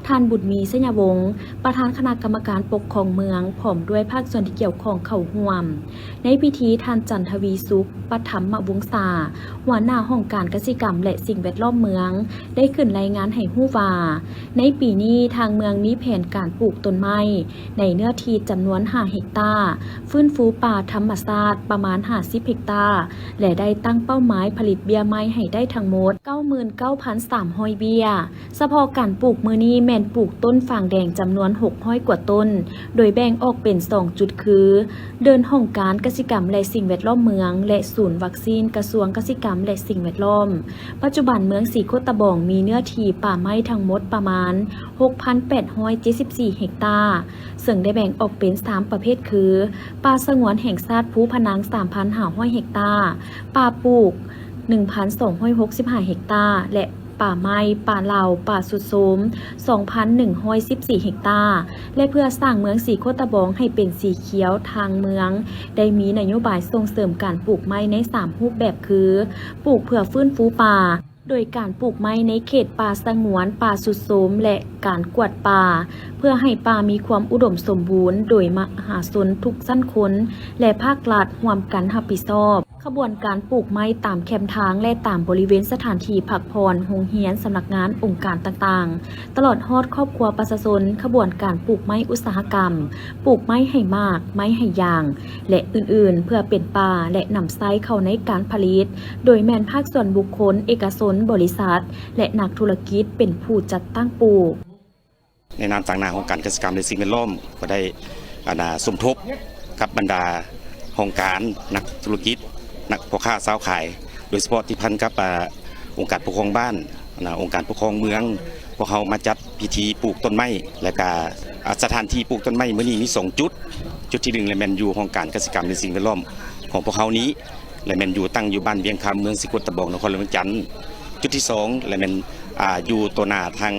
ທ່ານ ບຸນມີ ໄຊຍະວົງ ປະທານຄະນະກຳມະການປົກຄອງເມືອງ ພ້ອມດ້ວຍພາກສ່ວນທີ່ກ່ຽວຂ້ອງເຂົ້າຮ່ວມ. ໃນພິທີ, ທ່ານ ຈັນທະວີສຸກ ປັດທຳມະວົງສາ ຫົວໜ້າຫ້ອງການກະສິກຳ ແລະ ສິ່ງແວດລ້ອມເມືອງ ໄດ້ຂຶ້ນລາຍງານໃຫ້ຮູ້ວ່າ, ໃນປີນີ້ທາງເມືອງມີແຜນການປູກຕົ້ນໄມ້ໃນເນື້ອທີ່ຈຳນວນຫ້າເຮັກຕາ, ຟື້ນຟູປ່າທຳມະຊາດປະມານຫ້າສິບເຮັກຕາ ແລະ ໄດ້ຕັ້ງເປົ້າໝາຍຜະລິດເບ້ຍໄມ້ໃຫ້ໄດ້ທັງໝົດເກົ້າໝື່ນເກົ້າພັນສາມຮ້ອຍເບ້ຍ. ສະເພາະການປູກມື້ນີ້ແມ່ນປູກຕົ້ນຝາງແດງຈຳນວນຫົກຮ້ອຍກວ່າຕົ້ນ, ໂດຍແບ່ງອອກເປັນສອງຈຸດຄື ເດີ່ນຫ້ອງການກະສິກຳ ແລະ ສິ່ງແວດລ້ອມເມືອງ ແລະ ສູນວັກຊີນກະຊວງກະສິກຳ ແລະ ສິ່ງແວດລ້ອມ. ປັດຈຸບັນເມືອງສີໂຄດຕະບອງມີເນື້ອທີ່ປ່າໄມ້ທັງໝົດປະມານຫົກພັນແປດຮ້ອຍເຈັດສິບສີ່ເຮັກຕາ, ເຊິ່ງໄດ້ແບ່ງອອກເປັນສາມປະເພດຄື ປ່າສະຫງວນແຫ່ງຊາດພູພະນັງສາມພັນຫ້າຮ້ອຍເຮັກຕາ, ປ່າປູກໜຶ່ງພັນສອງຮ້ອຍຫົກສິບຫ້າເຮັກຕາ ແລະ ປ່າໄມ້ ປ່າເຫຼົ່າ, ປ່າຊຸດໂຊມ ສອງພັນໜຶ່ງຮ້ອຍສິບສີ່ເຮັກຕາ ແລະ ເພື່ອສ້າງເມືອງສີໂຄດຕະບອງໃຫ້ເປັນສີຂຽວ, ທາງເມືອງໄດ້ມີນະໂຍບາຍສົ່ງເສີມການປູກໄມ້ໃນສາມຮູບແບບຄື ປູກເພື່ອຟື້ນຟູປ່າ, ໂດຍການປູກໄມ້ໃນເຂດປ່າສະຫງວນ, ປ່າຊຸດໂຊມ ແລະ ການກວດປ່າ ເພື່ອໃຫ້ປ່າມີຄວາມອຸດົມສົມບູນ, ໂດຍມະຫາຊົນທຸກຊັ້ນຄົນ ແລະ ພາກລັດຮ່ວມກັນຮັບຜິດຊອບ. ຂະບວນການປູກໄມ້ຕາມແຄມທາງ ແລະ ຕາມບໍລິເວນສະຖານທີ່ພັກຜ່ອນ, ໂຮງຮຽນ, ສຳນັກງານ, ອົງການຕ່າງໆ, ຕະຫຼອດຮອດຄອບຄົວປະຊາຊົນ, ຂະບວນການປູກໄມ້ອຸດສາຫະກຳ, ປູກໄມ້ໃຫ້ໝາກ, ໄມ້ໃຫ້ຢາງ ແລະ ອື່ນໆ ເພື່ອເປັນປ່າ ແລະ ນຳໃຊ້ເຂົ້າໃນການຜະລິດ, ໂດຍແມ່ນພາກສ່ວນບຸກຄົນ, ເອກະຊົນ, ບໍລິສັດ ແລະ ນັກທຸລະກິດເປັນຜູ້ຈັດຕັ້ງປູກ. ໃນນາມຕາງໜ້າຫ້ອງການກະສິກຳ ແລະ ສິ່ງແວດລ້ອມ ກໍໄດ້ ອັນນ່າ ສົມທົບກັບບັນດາຫ້ອງການ, ນັກທຸລະກິດ, ນັກພໍ່ຄ້າຊາວຂາຍ, ໂດຍສະເພາະຕິດພັນກັບ ອາ ອົງການປົກຄອງບ້ານ, ອັນນ່າ ອົງການປົກຄອງເມືອງ, ພວກເຮົາມາຈັດພິທີປູກຕົ້ນໄມ້ ແລະກະ ອາ ສະຖານທີ່ປູກຕົ້ນໄມ້ມື້ນີ້ມີສອງຈຸດ. ຈຸດທີໜຶ່ງ ລະແມ່ນຢູ່ຫ້ອງການກະສິກຳ ແລະ ສິ່ງແວດລ້ອມຂອງພວກເຮົານີ້ ລະແມ່ນຢູ່ ຕັ້ງຢູ່ບ້ານວຽງຄຳ ເມືອງສີໂຄດຕະບອງ ນະຄອນຫຼວງວຽງຈັນ. ຈຸດທີສອງ ລະແມ່ນ ອາ ຢູ່ຕໍ່ໜ້າທາງ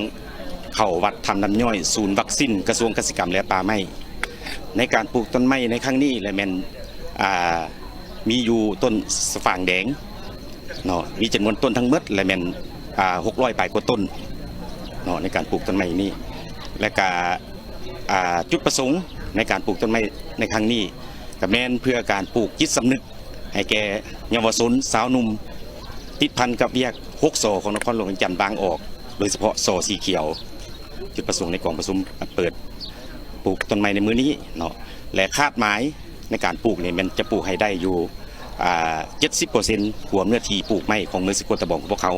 ເຂົ້າວັດທຳນ້ຳຍ້ອຍ ສູນວັກຊີນກະຊວງກະສິກຳ ແລະ ປ່າໄມ້. ໃນການປູກຕົ້ນໄມ້ໃນຄັ້ງນີ້ ລະແມ່ນ ອາ ມີຢູ່ຕົ້ນສະຝາງແດງເນາະ, ມີຈຳນວນຕົ້ນທັງໝົດ ລະແມ່ນ ອາ ຫົກຮ້ອຍປາຍກວ່າຕົ້ນເນາະ ໃນການປູກຕົ້ນໄມ້ນີ້. ແລະກະ ອາ ຈຸດປະສົງໃນການປູກຕົ້ນໄມ້ໃນຄັ້ງນີ້ ກະແມ່ນເພື່ອການປູກຈິດສຳນຶກ ໃຫ້ແກ່ເຍົາວະຊົນຊາວໜຸ່ມ ຕິດພັນກັບວຽກຫົກ ສ ຂອງນະຄອນຫຼວງວຽງຈັນ ບາງອອກ, ໂດຍສະເພາະ ສ ສີຂຽວ. ຈຸດປະສົງໃນກອງປະຊຸມເປີດໂປ ປູກຕົ້ນໄມ້ໃນມື້ນີ້ເນາະ ແລະ ຄາດໝາຍໃນການປູກນີ້ແມ່ນຈະປູກໃຫ້ໄດ້ຢູ່ ອ່າ ເຈັດສິບເປີເຊັນຂອງເນື້ອທີ່ປູກໄມ້ຂອງເມືອງສີໂຄດຕະບອງຂອງພວກເຮົາ.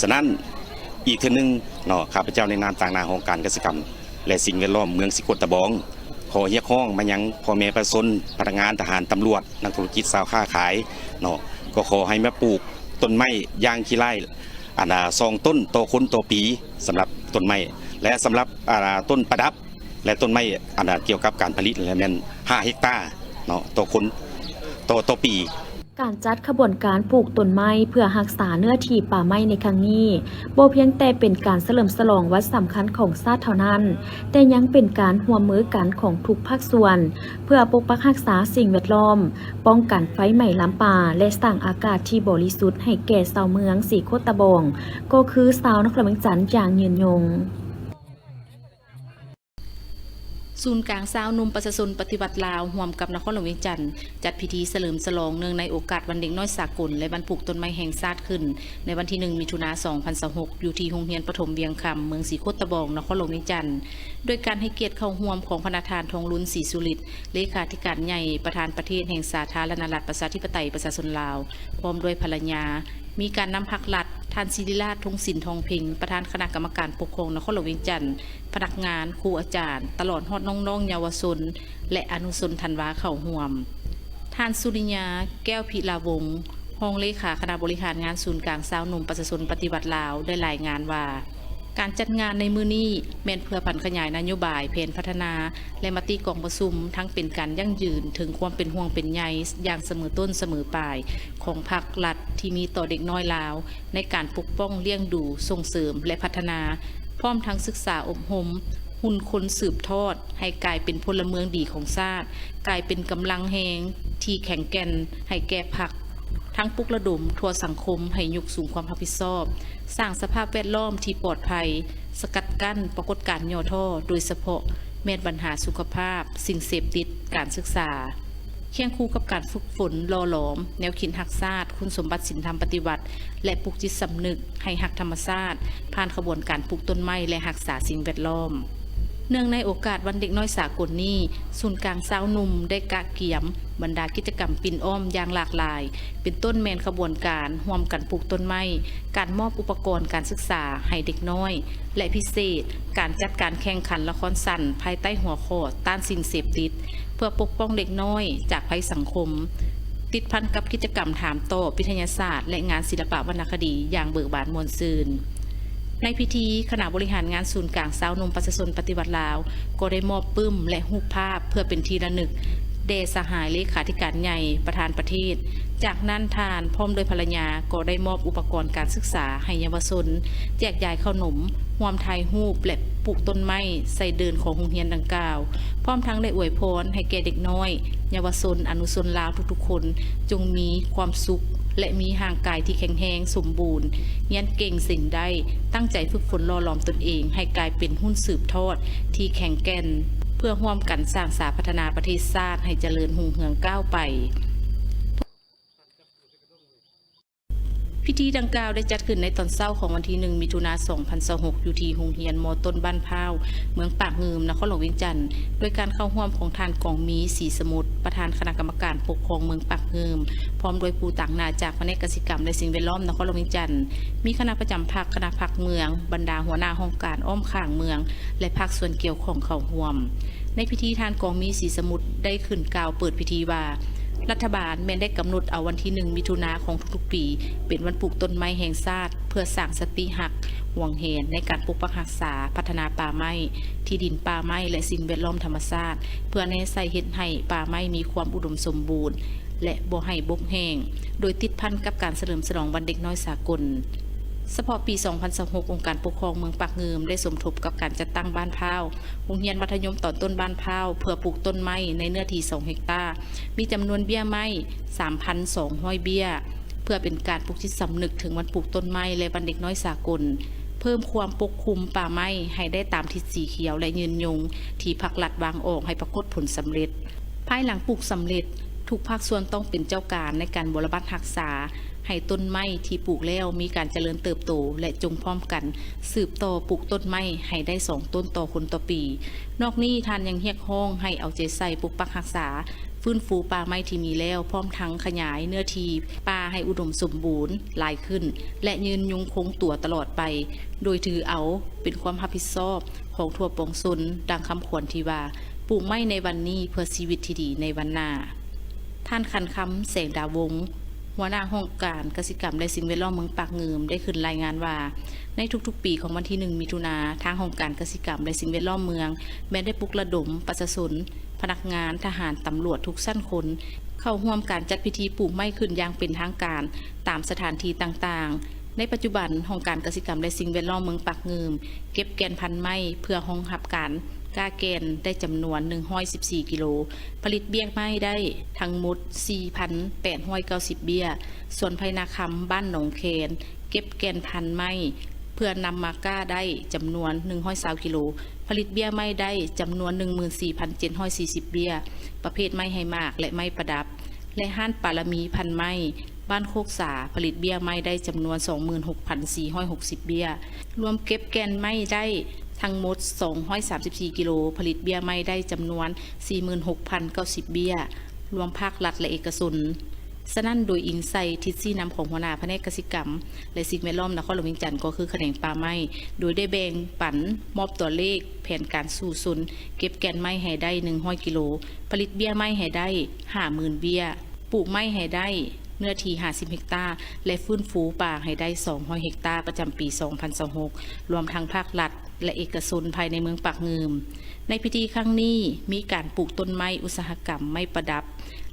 ສະນັ້ນ ອີກເທື່ອໜຶ່ງເນາະ ຂ້າພະເຈົ້າໃນນາມຕາງໜ້າຫ້ອງການກະສິກຳ ແລະ ສິ່ງແວດລ້ອມເມືອງສີໂຄດຕະບອງ ຂໍຮຽກຮ້ອງມາຍັງພໍ່ແມ່ປະຊາຊົນ, ພະນັກງານ, ທະຫານ, ຕຳຫຼວດ, ນັກທຸລະກິດ, ຊາວຄ້າຂາຍເນາະ ກໍຂໍໃຫ້ມາປູກຕົ້ນໄມ້ຢ່າງຂີ້ລ້າຍ ອັນ ສອງຕົ້ນຕໍ່ຄົນຕໍ່ປີ ສຳລັບຕົ້ນໄມ້ ແລະ ສຳລັບ ອ່າ ຕົ້ນປະດັບ ແລະ ຕົ້ນໄມ້ ອັນ ກ່ຽວກັບການຜະລິດ ແລະ ແມ່ນຫ້າເຮັກຕາເນາະ ຕໍ່ຄົນ ຕໍ່ ຕໍ່ປີ. ການຈັດຂະບວນການປູກຕົ້ນໄມ້ເພື່ອຮັກສາເນື້ອທີ່ປ່າໄມ້ໃນຄັ້ງນີ້ ບໍ່ພຽງແຕ່ເປັນການສະເຫຼີມສະຫຼອງວັນສຳຄັນຂອງຊາດເທົ່ານັ້ນ, ແຕ່ຍັງເປັນການຮ່ວມມືກັນຂອງທຸກພາກສ່ວນ ເພື່ອປົກປັກຮັກສາສິ່ງແວດລ້ອມ, ປ້ອງກັນໄຟໄໝ້ລາມປ່າ ແລະ ສ້າງອາກາດທີ່ບໍລິສຸດໃຫ້ແກ່ຊາວເມືອງສີໂຄດຕະບອງ ກໍຄືຊາວນະຄອນຫຼວງວຽງຈັນຢ່າງຍືນຍົງ. ສູນກາງຊາວໜຸ່ມປະຊາຊົນປະຕິວັດລາວ ຮ່ວມກັບນະຄອນຫຼວງວຽງຈັນ ຈັດພິທີສະເຫຼີມສະຫຼອງເນື່ອງໃນໂອກາດວັນເດັກນ້ອຍສາກົນ ແລະ ວັນປູກຕົ້ນໄມ້ແຫ່ງຊາດຂຶ້ນ ໃນວັນທີໜຶ່ງ ມິຖຸນາ ສອງພັນຊາວຫົກ ຢູ່ທີ່ໂຮງຮຽນປະຖົມວຽງຄຳ ເມືອງສີໂຄດຕະບອງ ນະຄອນຫຼວງວຽງຈັນ ໂດຍການໃຫ້ກຽດເຂົ້າຮ່ວມຂອງພະນະທ່ານ ທອງລຸນ ສີສຸລິດ ເລຂາທິການໃຫຍ່ ປະທານປະເທດແຫ່ງສາທາລະນະລັດ ປະຊາທິປະໄຕ ປະຊາຊົນລາວ ພ້ອມດ້ວຍພັນລະຍາ, ມີການນຳພັກລັດ, ທ່ານ ສິລິລາດ ທົງສິນທອງເພັງ ປະທານຄະນະກຳມະການປົກຄອງນະຄອນຫຼວງວຽງຈັນ, ພະນັກງານ, ຄູອາຈານ, ຕະຫຼອດຮອດນ້ອງໆເຍົາວະຊົນ ແລະ ອະນຸຊົນທັນວາເຂົ້າຮ່ວມ. ທ່ານ ສຸລິຍາ ແກ້ວພິລາວົງ ຮອງເລຂາຄະນະບໍລິຫານງານສູນກາງຊາວໜຸ່ມປະຊາຊົນປະຕິວັດລາວ ໄດ້ລາຍງານວ່າ, ການຈັດງານໃນມື້ນີ້ແມ່ນເພື່ອຜັນຂະຫຍາຍນະໂຍບາຍ, ແຜນພັດທະນາ ແລະ ມະຕິກອງປະຊຸມ ທັງເປັນການຢັ້ງຢືນເຖິງຄວາມເປັນຫ່ວງເປັນໃຍຢ່າງສະເໝີຕົ້ນສະເໝີປາຍຂອງພັກລັດທີ່ມີຕໍ່ເດັກນ້ອຍລາວ ໃນການປົກປ້ອງ, ລ້ຽງດູ, ສົ່ງເສີມ ແລະ ພັດທະນາ, ພ້ອມທັງສຶກສາອົບຮົມຮຸ່ນຄົນສືບທອດ ໃຫ້ກາຍເປັນພົນລະເມືອງດີຂອງຊາດ, ກາຍເປັນກຳລັງແຮງທີ່ແຂງແກ່ນໃຫ້ແກ່ພັກ, ທັງປຸກລະດົມທົ່ວສັງຄົມໃຫ້ຍົກສູງຄວາມຮັບຜິດຊອບ, ສ້າງສະພາບແວດລ້ອມທີ່ປອດໄພ, ສະກັດກັ້ນປາກົດການຫຍໍ້ທໍ້, ໂດຍສະເພາະແມ່ນບັນຫາສຸຂະພາບ, ສິ່ງເສບຕິດ, ການສຶກສາ, ຄຽງຄູ່ກັບການຝຶກຝົນຫຼໍ່ຫຼອມແນວຄິດຮັກຊາດ, ຄຸນສົມບັດສິນທຳປະຕິວັດ ແລະ ປຸກຈິດສຳນຶກໃຫ້ຮັກທຳມະຊາດ ຜ່ານຂະບວນການປູກຕົ້ນໄມ້ ແລະ ຮັກສາສິ່ງແວດລ້ອມ. ເນື່ອງໃນໂອກາດວັນເດັກນ້ອຍສາກົນນີ້, ສູນກາງຊາວໜຸ່ມໄດ້ກະກຽມບັນດາກິດຈະກຳປິ່ນອ້ອມຢ່າງຫຼາກຫຼາຍ, ເປັນຕົ້ນແມ່ນຂະບວນການຮ່ວມກັນປູກຕົ້ນໄມ້, ການມອບອຸປະກອນການສຶກສາໃຫ້ເດັກນ້ອຍ ແລະ ພິເສດ, ການຈັດການແຂ່ງຂັນລະຄອນສັ້ນພາຍໃຕ້ຫົວຂໍ້ຕ້ານສິ່ງເສບຕິດ ເພື່ອປົກປ້ອງເດັກນ້ອຍຈາກໄພສັງຄົມ, ຕິດພັນກັບກິດຈະກຳຖາມຕອບ, ວິທະຍາສາດ ແລະ ງານສິລະປະວັນນະຄະດີຢ່າງເບີກບານມ່ວນຊື່ນ. ໃນພິທີ, ຄະນະບໍລິຫານງານສູນກາງຊາວໜຸ່ມປະຊາຊົນປະຕິວັດລາວ ກໍໄດ້ມອບປຶ້ມ ແລະ ຮູບພາບເພື່ອເປັນທີ່ລະນຶກແດ່ສະຫາຍເລຂາທິການໃຫຍ່ ປະທານປະເທດ. ຈາກນັ້ນ, ທ່ານພ້ອມດ້ວຍພັນລະຍາກໍໄດ້ມອບອຸປະກອນການສຶກສາໃຫ້ເຍົາວະຊົນ, ແຈກຢາຍເຂົ້າໜົມ, ຮ່ວມຖ່າຍຮູບ ແລະ ປູກຕົ້ນໄມ້ໃສ່ເດີ່ນຂອງໂຮງຮຽນດັ່ງກ່າວ, ພ້ອມທັງໄດ້ອວຍພອນໃຫ້ແກ່ເດັກນ້ອຍ, ເຍົາວະຊົນ, ອະນຸຊົນລາວທຸກໆຄົນ ຈົ່ງມີຄວາມສຸກ ແລະ ມີຮ່າງກາຍທີ່ແຂງແຮງສົມບູນ, ຮຽນເກັ່ງເສັງໄດ້, ຕັ້ງໃຈຝຶກຝົນຫຼໍ່ຫຼອມຕົນເອງໃຫ້ກາຍເປັນຮຸ່ນສືບທອດທີ່ແຂງແກ່ນ, ເພື່ອຮ່ວມກັນສ້າງສາພັດທະນາປະເທດຊາດໃຫ້ຈະເລີນຮຸ່ງເຮືອງກ້າວໄປ. ພິທີດັ່ງກ່າວໄດ້ຈັດຂຶ້ນໃນຕອນເຊົ້າຂອງວັນທີໜຶ່ງ ມິຖຸນາ ສອງພັນຊາວຫົກ ຢູ່ທີ່ໂຮງຮຽນ ມ.ຕົ້ນ ບ້ານພ້າວ ເມືອງປາກງື່ມ ນະຄອນຫຼວງວຽງຈັນ ໂດຍການເຂົ້າຮ່ວມຂອງທ່ານ ກອງມີ ສີສະໝຸດ ປະທານຄະນະກຳມະການປົກຄອງເມືອງປາກງື່ມ ພ້ອມດ້ວຍຜູ້ຕາງໜ້າຈາກພະແນກກະສິກຳ ແລະ ສິ່ງແວດລ້ອມນະຄອນຫຼວງວຽງຈັນ, ມີຄະນະປະຈຳພັກ, ຄະນະພັກເມືອງ, ບັນດາຫົວໜ້າຫ້ອງການອ້ອມຂ້າງເມືອງ ແລະ ພາກສ່ວນກ່ຽວຂ້ອງເຂົ້າຮ່ວມ. ໃນພິທີ ທ່ານ ກອງມີ ສີສະໝຸດ ໄດ້ຂຶ້ນກ່າວເປີດພິທີວ່າ, ລັດຖະບານແມ່ນໄດ້ກຳນົດເອົາວັນທີໜຶ່ງ ມິຖຸນາຂອງທຸກໆປີ ເປັນວັນປູກຕົ້ນໄມ້ແຫ່ງຊາດ ເພື່ອສ້າງສະຕິຮັກ, ຫວງແຫນໃນການປົກປັກຮັກສາ, ພັດທະນາປ່າໄມ້, ທີ່ດິນປ່າໄມ້ ແລະ ສິ່ງແວດລ້ອມທຳມະຊາດ, ເພື່ອແນໃສ່ເຮັດໃຫ້ປ່າໄມ້ມີຄວາມອຸດົມສົມບູນ ແລະ ບໍ່ໃຫ້ບົກແຫ້ງ, ໂດຍຕິດພັນກັບການສະເຫຼີມສະຫຼອງວັນເດັກນ້ອຍສາກົນ. ສະເພາະປີສອງພັນຊາວຫົກ ອົງການປົກຄອງເມືອງປາກງື່ມ ໄດ້ສົມທົບກັບການຈັດຕັ້ງບ້ານພ້າວ, ໂຮງຮຽນມັດທະຍົມຕອນຕົ້ນບ້ານພ້າວ ເພື່ອປູກຕົ້ນໄມ້ໃນເນື້ອທີ່ສອງເຮັກຕາ, ມີຈຳນວນເບ້ຍໄມ້ ສາມພັນສອງຮ້ອຍເບ້ຍ ເພື່ອເປັນການປຸກຈິດສຳນຶກເຖິງວັນປູກຕົ້ນໄມ້ ແລະ ວັນເດັກນ້ອຍສາກົນ, ເພີ່ມຄວາມປົກຄຸມປ່າໄມ້ໃຫ້ໄດ້ຕາມທິດສີຂຽວ ແລະ ຍືນຍົງ ທີ່ພັກລັດວາງອອກໃຫ້ປາກົດຜົນສຳເລັດ. ພາຍຫຼັງປູກສຳເລັດ, ທຸກພາກສ່ວນຕ້ອງເປັນເຈົ້າການໃນການບົວລະບັດຮັກສາ, ໃຫ້ຕົ້ນໄມ້ທີ່ປູກແລ້ວມີການຈະເລີນເຕີບໂຕ ແລະ ຈົ່ງພ້ອມກັນສືບຕໍ່ປູກຕົ້ນໄມ້ໃຫ້ໄດ້ສອງຕົ້ນຕໍ່ຄົນຕໍ່ປີ. ນອກນີ້ທ່ານຍັງຮຽກຮ້ອງໃຫ້ເອົາໃຈໃສ່ປົກປັກຮັກສາ, ຟື້ນຟູປ່າໄມ້ທີ່ມີແລ້ວ, ພ້ອມທັງຂະຫຍາຍເນື້ອທີ່ປ່າໃຫ້ອຸດົມສົມບູນຫຼາຍຂຶ້ນ ແລະ ຍືນຍົງຄົງຕົວຕະຫຼອດໄປ, ໂດຍຖືເອົາເປັນຄວາມຮັບຜິດຊອບຂອງທົ່ວປວງຊົນ, ດັ່ງຄຳຂວັນທີ່ວ່າ ປູກໄມ້ໃນວັນນີ້ເພື່ອຊີວິດທີ່ດີໃນວັນໜ້າ. ທ່ານ ຂັນຄຳ ແສງດາວົງ ຫົວໜ້າຫ້ອງການກະສິກຳ ແລະ ສິ່ງແວດລ້ອມເມືອງປາກງື່ມ ໄດ້ຂຶ້ນລາຍງານວ່າ ໃນທຸກໆປີຂອງວັນທີໜຶ່ງ ມິຖຸນາ, ທາງຫ້ອງການກະສິກຳ ແລະ ສິ່ງແວດລ້ອມເມືອງ ແມ່ນໄດ້ປຸກລະດົມປະຊາຊົນ, ພະນັກງານ, ທະຫານ, ຕຳຫຼວດທຸກຊັ້ນຄົນ ເຂົ້າຮ່ວມການຈັດພິທີປູກໄມ້ຂຶ້ນຢ່າງເປັນທາງການຕາມສະຖານທີ່ຕ່າງໆ. ໃນປັດຈຸບັນ, ຫ້ອງການກະສິກຳ ແລະ ສິ່ງແວດລ້ອມເມືອງປາກງື່ມ ເກັບແກ່ນພັນໄມ້ເພື່ອຮອງຮັບການກ້າແກ່ນໄດ້ຈຳນວນໜຶ່ງຮ້ອຍສິບສີ່ກິໂລ, ຜະລິດເບ້ຍໄມ້ໄດ້ທັງໝົດສີ່ພັນແປດຮ້ອຍເກົ້າສິບເບ້ຍ, ສວນໄຜ່ນາຄຳ ບ້ານໜອງແຄນ ເກັບແກ່ນພັນໄມ້ເພື່ອນຳມາກ້າໄດ້ຈຳນວນໜຶ່ງຮ້ອຍຊາວກິໂລ, ຜະລິດເບ້ຍໄມ້ໄດ້ຈຳນວນໜຶ່ງໝື່ນສີ່ພັນເຈັດຮ້ອຍສີ່ສິບເບ້ຍ, ປະເພດໄມ້ໃຫ້ໝາກ ແລະ ໄມ້ປະດັບ ແລະ ຮ້ານປາລະມີພັນໄມ້ ບ້ານໂຄກສາ ຜະລິດເບ້ຍໄມ້ໄດ້ຈຳນວນສອງໝື່ນຫົກພັນສີ່ຮ້ອຍຫົກສິບເບ້ຍ, ລວມເກັບແກ່ນໄມ້ໄດ້ທັງໝົດສອງຮ້ອຍສາມສິບສີ່ກິໂລ, ຜະລິດເບ້ຍໄມ້ໄດ້ຈຳນວນສີ່ໝື່ນຫົກພັນເກົ້າສິບເບ້ຍ, ລວມພາກລັດ ແລະ ເອກະຊົນ. ສະນັ້ນ, ໂດຍອີງໃສ່ທິດຊີ້ນຳຂອງຫົວໜ້າພະແນກກະສິກຳ ແລະ ສິ່ງແວດລ້ອມນະຄອນຫຼວງວຽງຈັນ ກໍຄືຂະແໜງປ່າໄມ້, ໂດຍໄດ້ແບ່ງປັນມອບຕົວເລກແຜນການສູ້ຊົນເກັບແກ່ນໄມ້ໃຫ້ໄດ້ໜຶ່ງຮ້ອຍກິໂລ, ຜະລິດເບ້ຍໄມ້ໃຫ້ໄດ້ຫ້າໝື່ນເບ້ຍ, ປູກໄມ້ໃຫ້ໄດ້ເນື້ອທີ່ຫ້າສິບເຮັກຕາ ແລະ ຟື້ນຟູປ່າໃຫ້ໄດ້ສອງຮ້ອຍເຮັກຕາ ປະຈຳປີສອງພັນຊາວຫົກ ລວມທັງພາກລັດ ແລະ ເອກະຊົນພາຍໃນເມືອງປາກງື່ມ. ໃນພິທີຄັ້ງນີ້ ມີການປູກຕົ້ນໄມ້ອຸດສາຫະກຳ, ໄມ້ປະດັບ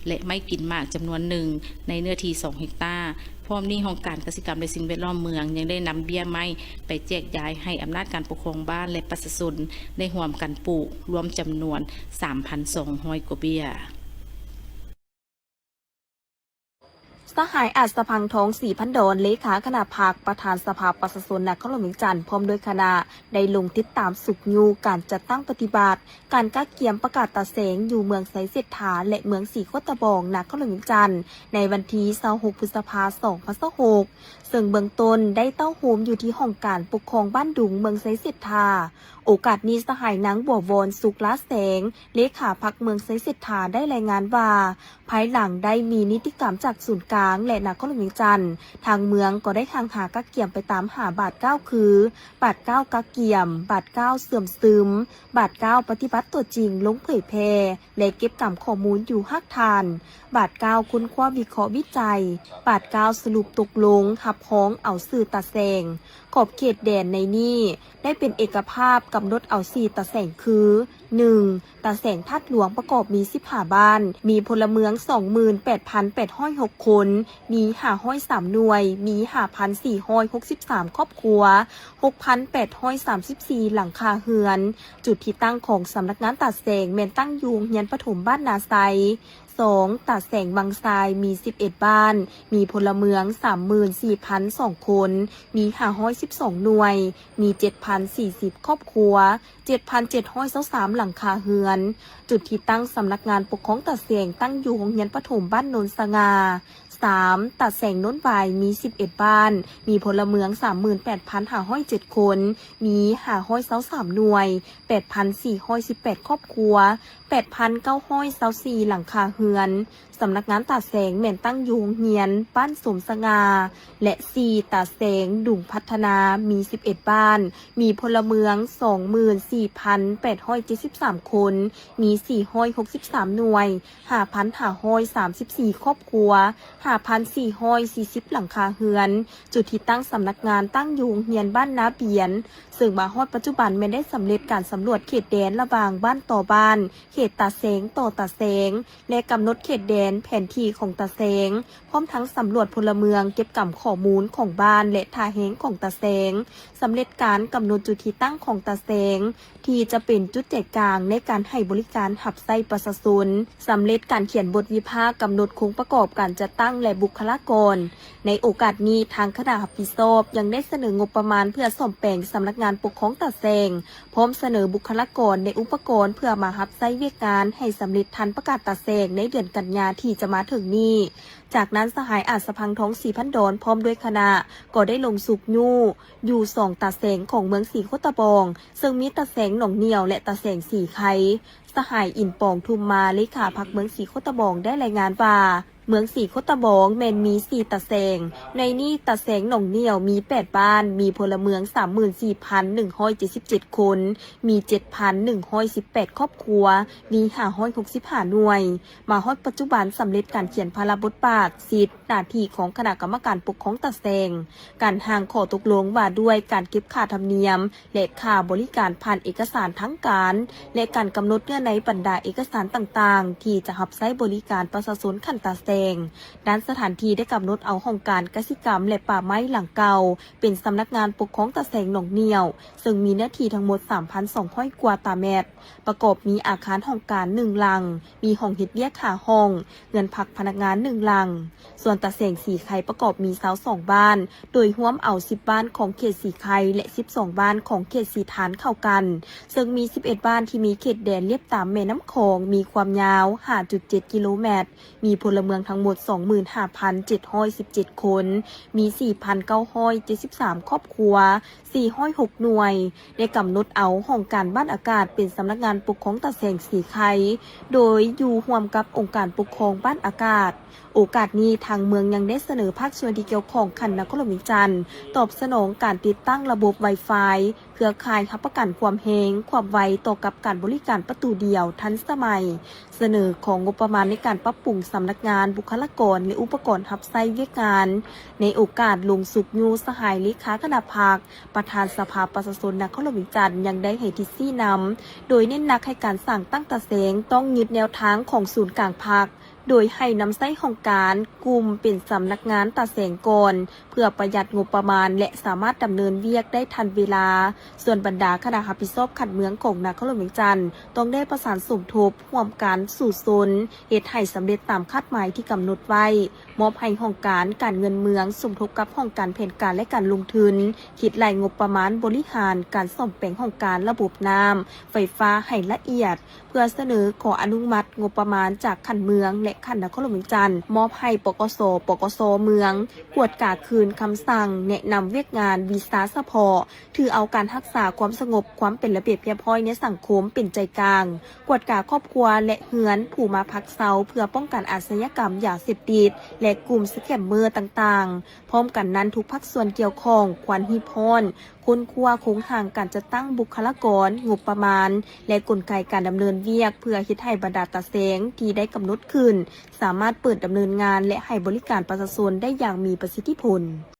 ແລະ ໄມ້ກິນໝາກຈຳນວນໜຶ່ງ ໃນເນື້ອທີ່ສອງເຮັກຕາ. ພ້ອມນີ້, ຫ້ອງການກະສິກຳ ແລະ ສິ່ງແວດລ້ອມເມືອງ ຍັງໄດ້ນຳເບ້ຍໄມ້ໄປແຈກຢາຍໃຫ້ອຳນາດການປົກຄອງບ້ານ ແລະ ປະຊາຊົນໄດ້ຮ່ວມກັນປູກ, ລວມຈຳນວນສາມພັນສອງຮ້ອຍກວ່າເບ້ຍ. ສະຫາຍ ອັດສະພັງທອງ ສີພັນດອນ ເລຂາຄະນະພັກ ປະທານສະພາປະຊາຊົນນະຄອນຫຼວງວຽງຈັນ ພ້ອມດ້ວຍຄະນະ ໄດ້ລົງຕິດຕາມຊຸກຍູ້ການຈັດຕັ້ງປະຕິບັດການກະກຽມປະກາດຕາແສງ ຢູ່ເມືອງໄຊເສດຖາ ແລະ ເມືອງສີໂຄດຕະບອງ ນະຄອນຫຼວງວຽງຈັນ ໃນວັນທີຊາວຫົກ ພຶດສະພາ ສອງພັນຊາວຫົກ ເຊິ່ງເບື້ອງຕົ້ນໄດ້ເຕົ້າໂຮມຢູ່ທີ່ຫ້ອງການປົກຄອງບ້ານດຸງ ເມືອງໄຊເສດຖາ. ໂອກາດນີ້ ສະຫາຍ ນາງ ບົວວອນ ສຸກລາແສງ ເລຂາພັກເມືອງໄຊເສດຖາ ໄດ້ລາຍງານວ່າ ພາຍຫຼັງໄດ້ມີນິຕິກຳຈາກສູນກາງ ແລະ ນະຄອນຫຼວງວຽງຈັນ, ທາງເມືອງກໍໄດ້ຮັ່ງຫາກະກຽມໄປຕາມຫ້າບາດກ້າວ ຄື ບາດກ້າວກະກຽມ, ບາດກ້າວເຊື່ອມຊຶມ, ບາດກ້າວປະຕິບັດຕົວຈິງລົງເຜີຍແຜ່ ແລະ ເກັບກຳຂໍ້ມູນຢູ່ຮາກຖານ, ບາດກ້າວຄົ້ນຄວ້າວິເຄາະວິໄຈ, ບາດກ້າວສະຫຼຸບຕົກລົງຮັບຮອງເອົາຊື່ຕາແສງ. ຂອບເຂດແດນໃນນີ້ໄດ້ເປັນເອກະພາບກຳນົດເອົາສີ່ຕາແສງຄື ໜຶ່ງ ຕາແສງທາດຫຼວງປະກອບມີສິບຫ້າບ້ານ, ມີພົນລະເມືອງສອງໝື່ນແປດພັນແປດຮ້ອຍຫົກຄົນ, ມີຫ້າຮ້ອຍສາມໜ່ວຍ, ມີຫ້າພັນສີ່ຮ້ອຍຫົກສິບສາມຄອບຄົວ, ຫົກພັນແປດຮ້ອຍສາມສິບສີ່ຫຼັງຄາເຮືອນ. ຈຸດທີ່ຕັ້ງຂອງສຳນັກງານຕາແສງແມ່ນຕັ້ງຢູ່ໂຮງຮຽນປະຖົມບ້ານນາໄຊ. ສອງ ຕາແສງວັງຊາຍ ມີສິບເອັດບ້ານ, ມີພົນລະເມືອງສາມໝື່ນສີ່ພັນສອງຄົນ, ມີຫ້າຮ້ອຍສິບສອງໜ່ວຍ, ມີເຈັດພັນສີ່ສິບຄອບຄົວ, ເຈັດພັນເຈັດຮ້ອຍຊາວສາມຫຼັງຄາເຮືອນ. ຈຸດທີ່ຕັ້ງສຳນັກງານປົກຄອງຕາແສງຕັ້ງຢູ່ໂຮງຮຽນປະຖົມບ້ານໂນນສະຫງ່າ. ສາມ ຕາແສງໂນນຫວາຍ ມີສິບເອັດບ້ານ, ມີພົນລະເມືອງສາມໝື່ນແປດພັນຫ້າຮ້ອຍເຈັດຄົນ, ມີຫ້າຮ້ອຍຊາວສາມໜ່ວຍ, ແປດພັນສີ່ຮ້ອຍສິບແປດຄອບຄົວ, ແປດພັນເກົ້າຮ້ອຍຊາວສີ່ຫຼັງຄາເຮືອນ. ສຳນັກງານຕາແສງແມ່ນຕັ້ງຢູ່ໂຮງຮຽນບ້ານສົມສະຫງ່າ. ແລະ ສີ່ ຕາແສງດຸງພັດທະນາ ມີສິບເອັດບ້ານ, ມີພົນລະເມືອງສອງໝື່ນສີ່ພັນແປດຮ້ອຍເຈັດສິບສາມຄົນ, ມີສີ່ຮ້ອຍຫົກສິບສາມໜ່ວຍ, ຫ້າພັນຫ້າຮ້ອຍສາມສິບສີ່ຄອບຄົວ, ຫ້າພັນສີ່ຮ້ອຍສີ່ສິບຫຼັງຄາເຮືອນ. ຈຸດທີ່ຕັ້ງສຳນັກງານຕັ້ງຢູ່ໂຮງຮຽນບ້ານນາບຽນ, ເຊິ່ງມາຮອດປັດຈຸບັນແມ່ນໄດ້ສຳເລັດການສຳຫຼວດເຂດແດນລະຫວ່າງບ້ານຕໍ່ບ້ານ, ເຂດຕາແສງຕໍ່ຕາແສງ ແລະ ກຳນົດເຂດແດນແຜນທີ່ຂອງຕາແສງ, ພ້ອມທັງສຳຫຼວດພົນລະເມືອງ, ເກັບກຳຂໍ້ມູນຂອງບ້ານ ແລະ ທ່າແຮງຂອງຕາແສງ, ສຳເລັດການກຳນົດຈຸດທີ່ຕັ້ງຂອງຕາແສງ ທີ່ຈະເປັນຈຸດແຈກ ກາງໃນການໃຫ້ບໍລິການຮັບໃຊ້ປະຊາຊົນ, ສຳເລັດການຂຽນບົດວິພາກກຳນົດໂຄງປະກອບການຈັດຕັ້ງ ແລະ ບຸກຄະລາກອນ. ໃນໂອກາດນີ້, ທາງຄະນະຮັບຜິດຊອບຍັງໄດ້ສະເໜີງົບປະມານເພື່ອສ້ອມແປງສຳນັກງານປົກຄອງຕາແສງ, ພ້ອມສະເໜີບຸກຄະລາກອນ ແລະ ອຸປະກອນເພື່ອມາຮັບໃຊ້ວຽກງານໃຫ້ສຳເລັດທັນປະກາດຕາແສງໃນເດືອນກັນຍາທີ່ຈະມາເຖິງນີ້. ຈາກນັ້ນ, ສະຫາຍອາດສະພັງທອງ ສີພັນດອນ ພ້ອມດ້ວຍຄະນະ ກໍໄດ້ລົງຊຸກຍູ້ຢູ່ສອງຕາແສງຂອງເມືອງສີໂຄດຕະບອງ, ເຊິ່ງມີຕາແສງໜອງໜຽວ ແລະ ຕາແສງສີໄຄ. ສະຫາຍ ອິນປອງ ທຸມມາ ເລຂາພັກເມືອງສີໂຄດຕະບອງ ໄດ້ລາຍງານວ່າ ເມືອງສີໂຄດຕະບອງແມ່ນມີສີ່ຕາແສງ, ໃນນີ້ຕາແສງໜອງໜຽວມີແປດບ້ານ, ມີພົນລະເມືອງສາມໝື່ນສີ່ພັນໜຶ່ງຮ້ອຍເຈັດສິບເຈັດຄົນ, ມີເຈັດພັນໜຶ່ງຮ້ອຍສິບແປດຄອບຄົວ, ມີຫ້າຮ້ອຍຫົກສິບຫ້າໜ່ວຍ. ມາຮອດປັດຈຸບັນສຳເລັດການຂຽນພາລະບົດບາດ, ສິດ, ໜ້າທີ່ຂອງຄະນະກຳມະການປົກຄອງຕາແສງ, ການຮ່າງຂໍ້ຕົກລົງວ່າດ້ວຍການເກັບຄ່າທຳນຽມ ແລະ ຄ່າບໍລິການຜ່ານເອກະສານທາງການ ແລະ ການກຳນົດເນື້ອໃນບັນດາເອກະສານຕ່າງໆ ທີ່ຈະຮັບໃຊ້ບໍລິການປະຊາຊົນຂັ້ນຕາແສງ. ດ້ານສະຖານທີ່ໄດ້ກຳນົດເອົາຫ້ອງການກະສິກຳ ແລະ ປ່າໄມ້ຫຼັງເກົ່າ ເປັນສຳນັກງານປົກຄອງຕາແສງໜອງໜຽວ, ເຊິ່ງມີເນື້ອທີ່ທັງໝົດສາມພັນສອງຮ້ອຍກວ່າຕາແມັດ, ປະກອບມີອາຄານຫ້ອງການໜຶ່ງຫຼັງ, ມີຫ້ອງເຮັດວຽກຫ້າຫ້ອງ, ເຮືອນພັກພະນັກງານໜຶ່ງຫຼັງ. ສ່ວນຕາແສງສີໄຄປະກອບມີຊາວສອງບ້ານ, ໂດຍຮວມເອົາສິບບ້ານຂອງເຂດສີໄຄ ແລະ ສິບສອງບ້ານຂອງເຂດສີທານເຂົ້າກັນ, ເຊິ່ງມີສິບເອັດບ້ານທີ່ມີເຂດແດນລຽບຕາມແມ່ນ້ຳຂອງ, ມີຄວາມຍາວຫ້າຈຸດເຈັດກິໂລແມັດ, ມີພົນລະເມືອງທັງໝົດສອງໝື່ນຫ້າພັນເຈັດຮ້ອຍສິບເຈັດຄົນ, ມີສີ່ພັນເກົ້າຮ້ອຍເຈັດສິບສາມຄອບຄົວ, ສີ່ຮ້ອຍຫົກໜ່ວຍ, ໄດ້ກຳນົດເອົາຫ້ອງການບ້ານອາກາດເປັນສຳນັກງານປົກຄອງຕາແສງສີໄຄ, ໂດຍຢູ່ຮ່ວມກັບອົງການປົກຄອງບ້ານອາກາດ. ໂອກາດນີ້, ທາງເມືອງຍັງໄດ້ສະເໜີພາກສ່ວນທີ່ກ່ຽວຂ້ອງຂັ້ນນະຄອນຫຼວງວຽງຈັນ ຕອບສະໜອງການຕິດຕັ້ງລະບົບ Wi-Fi ເຄືອຂ່າຍຮັບປະກັນຄວາມແຮງ, ຄວາມໄວຕໍ່ກັບການບໍລິການປະຕູດຽວທັນສະໄໝ, ສະເໜີຂໍງົບປະມານໃນການປັບປຸງສຳນັກງານ, ບຸກຄະລາກອນ ແລະ ອຸປະກອນຮັບໃຊ້ວຽກງານ. ໃນໂອກາດລົງຊຸກຍູ້, ສະຫາຍເລຂາຄະນະພັກ, ປະທານສະພາປະຊາຊົນນະຄອນຫຼວງວຽງຈັນ ຍັງໄດ້ໃຫ້ທິດຊີ້ນຳ, ໂດຍເນັ້ນໜັກໃຫ້ການສ້າງຕັ້ງຕາແສງຕ້ອງຍຶດແນວທາງຂອງສູນກາງພັກ, ໂດຍໃຫ້ນຳໃຊ້ຫ້ອງການກຸ່ມເປັນສຳນັກງານຕາແສງກ່ອນ ເພື່ອປະຢັດງົບປະມານ ແລະ ສາມາດດຳເນີນວຽກໄດ້ທັນເວລາ. ສ່ວນບັນດາຄະນະຮັບຜິດຊອບຂັ້ນເມືອງຂອງນະຄອນຫຼວງວຽງຈັນ ຕ້ອງໄດ້ປະສານສົມທົບຮ່ວມກັນສູ້ຊົນ ເຮັດໃຫ້ສຳເລັດຕາມຄາດໝາຍທີ່ກຳນົດໄວ້, ມອບໃຫ້ຫ້ອງການການເງິນເມືອງສົມທົບກັບຫ້ອງການແຜນການ ແລະ ການລົງທຶນ, ຄິດໄລ່ງົບປະມານບໍລິຫານການສ້ອມແປງຫ້ອງການລະບົບນ້ຳ, ໄຟຟ້າໃຫ້ລະອຽດ, ເພື່ອສະເໜີຂໍອະນຸມັດງົບປະມານຈາກຂັ້ນເມືອງ ແລະ ຂັ້ນນະຄອນຫຼວງວຽງຈັນ ມອບໃຫ້ ປກສ, ປກສ ເມືອງ ກວດກາຄືນຄຳສັ່ງແນະນຳວຽກງານວິຊາສະເພາະ, ຖືເອົາການຮັກສາຄວາມສະຫງົບ, ຄວາມເປັນລະບຽບຮຽບຮ້ອຍໃນສັງຄົມເປັນໃຈກາງ, ກວດກາຄອບຄົວ ແລະ ເຮືອນຜູ້ມາພັກເຊົາ ເພື່ອປ້ອງກັນອາຊະຍາກຳຢາເສບຕິດ ແລະ ກຸ່ມສະແກມເມີຕ່າງໆ. ພ້ອມກັນນັ້ນ, ທຸກພາກສ່ວນກ່ຽວຂ້ອງຄວນຮີບຮ້ອນ, ຄົ້ນຄວ້າໂຄງຮ່າງການຈັດຕັ້ງບຸກຄະລາກອນ, ງົບປະມານ ແລະ ກົນໄກການດຳເນີນວຽກ ເພື່ອເຮັດໃຫ້ບັນດາຕາແສງທີ່ໄດ້ກຳນົດຂຶ້ນ ສາມາດເປີດດຳເນີນງານ ແລະ ໃຫ້ບໍລິການປະຊາຊົນໄດ້ຢ່າງມີປະສິດທິຜົນ.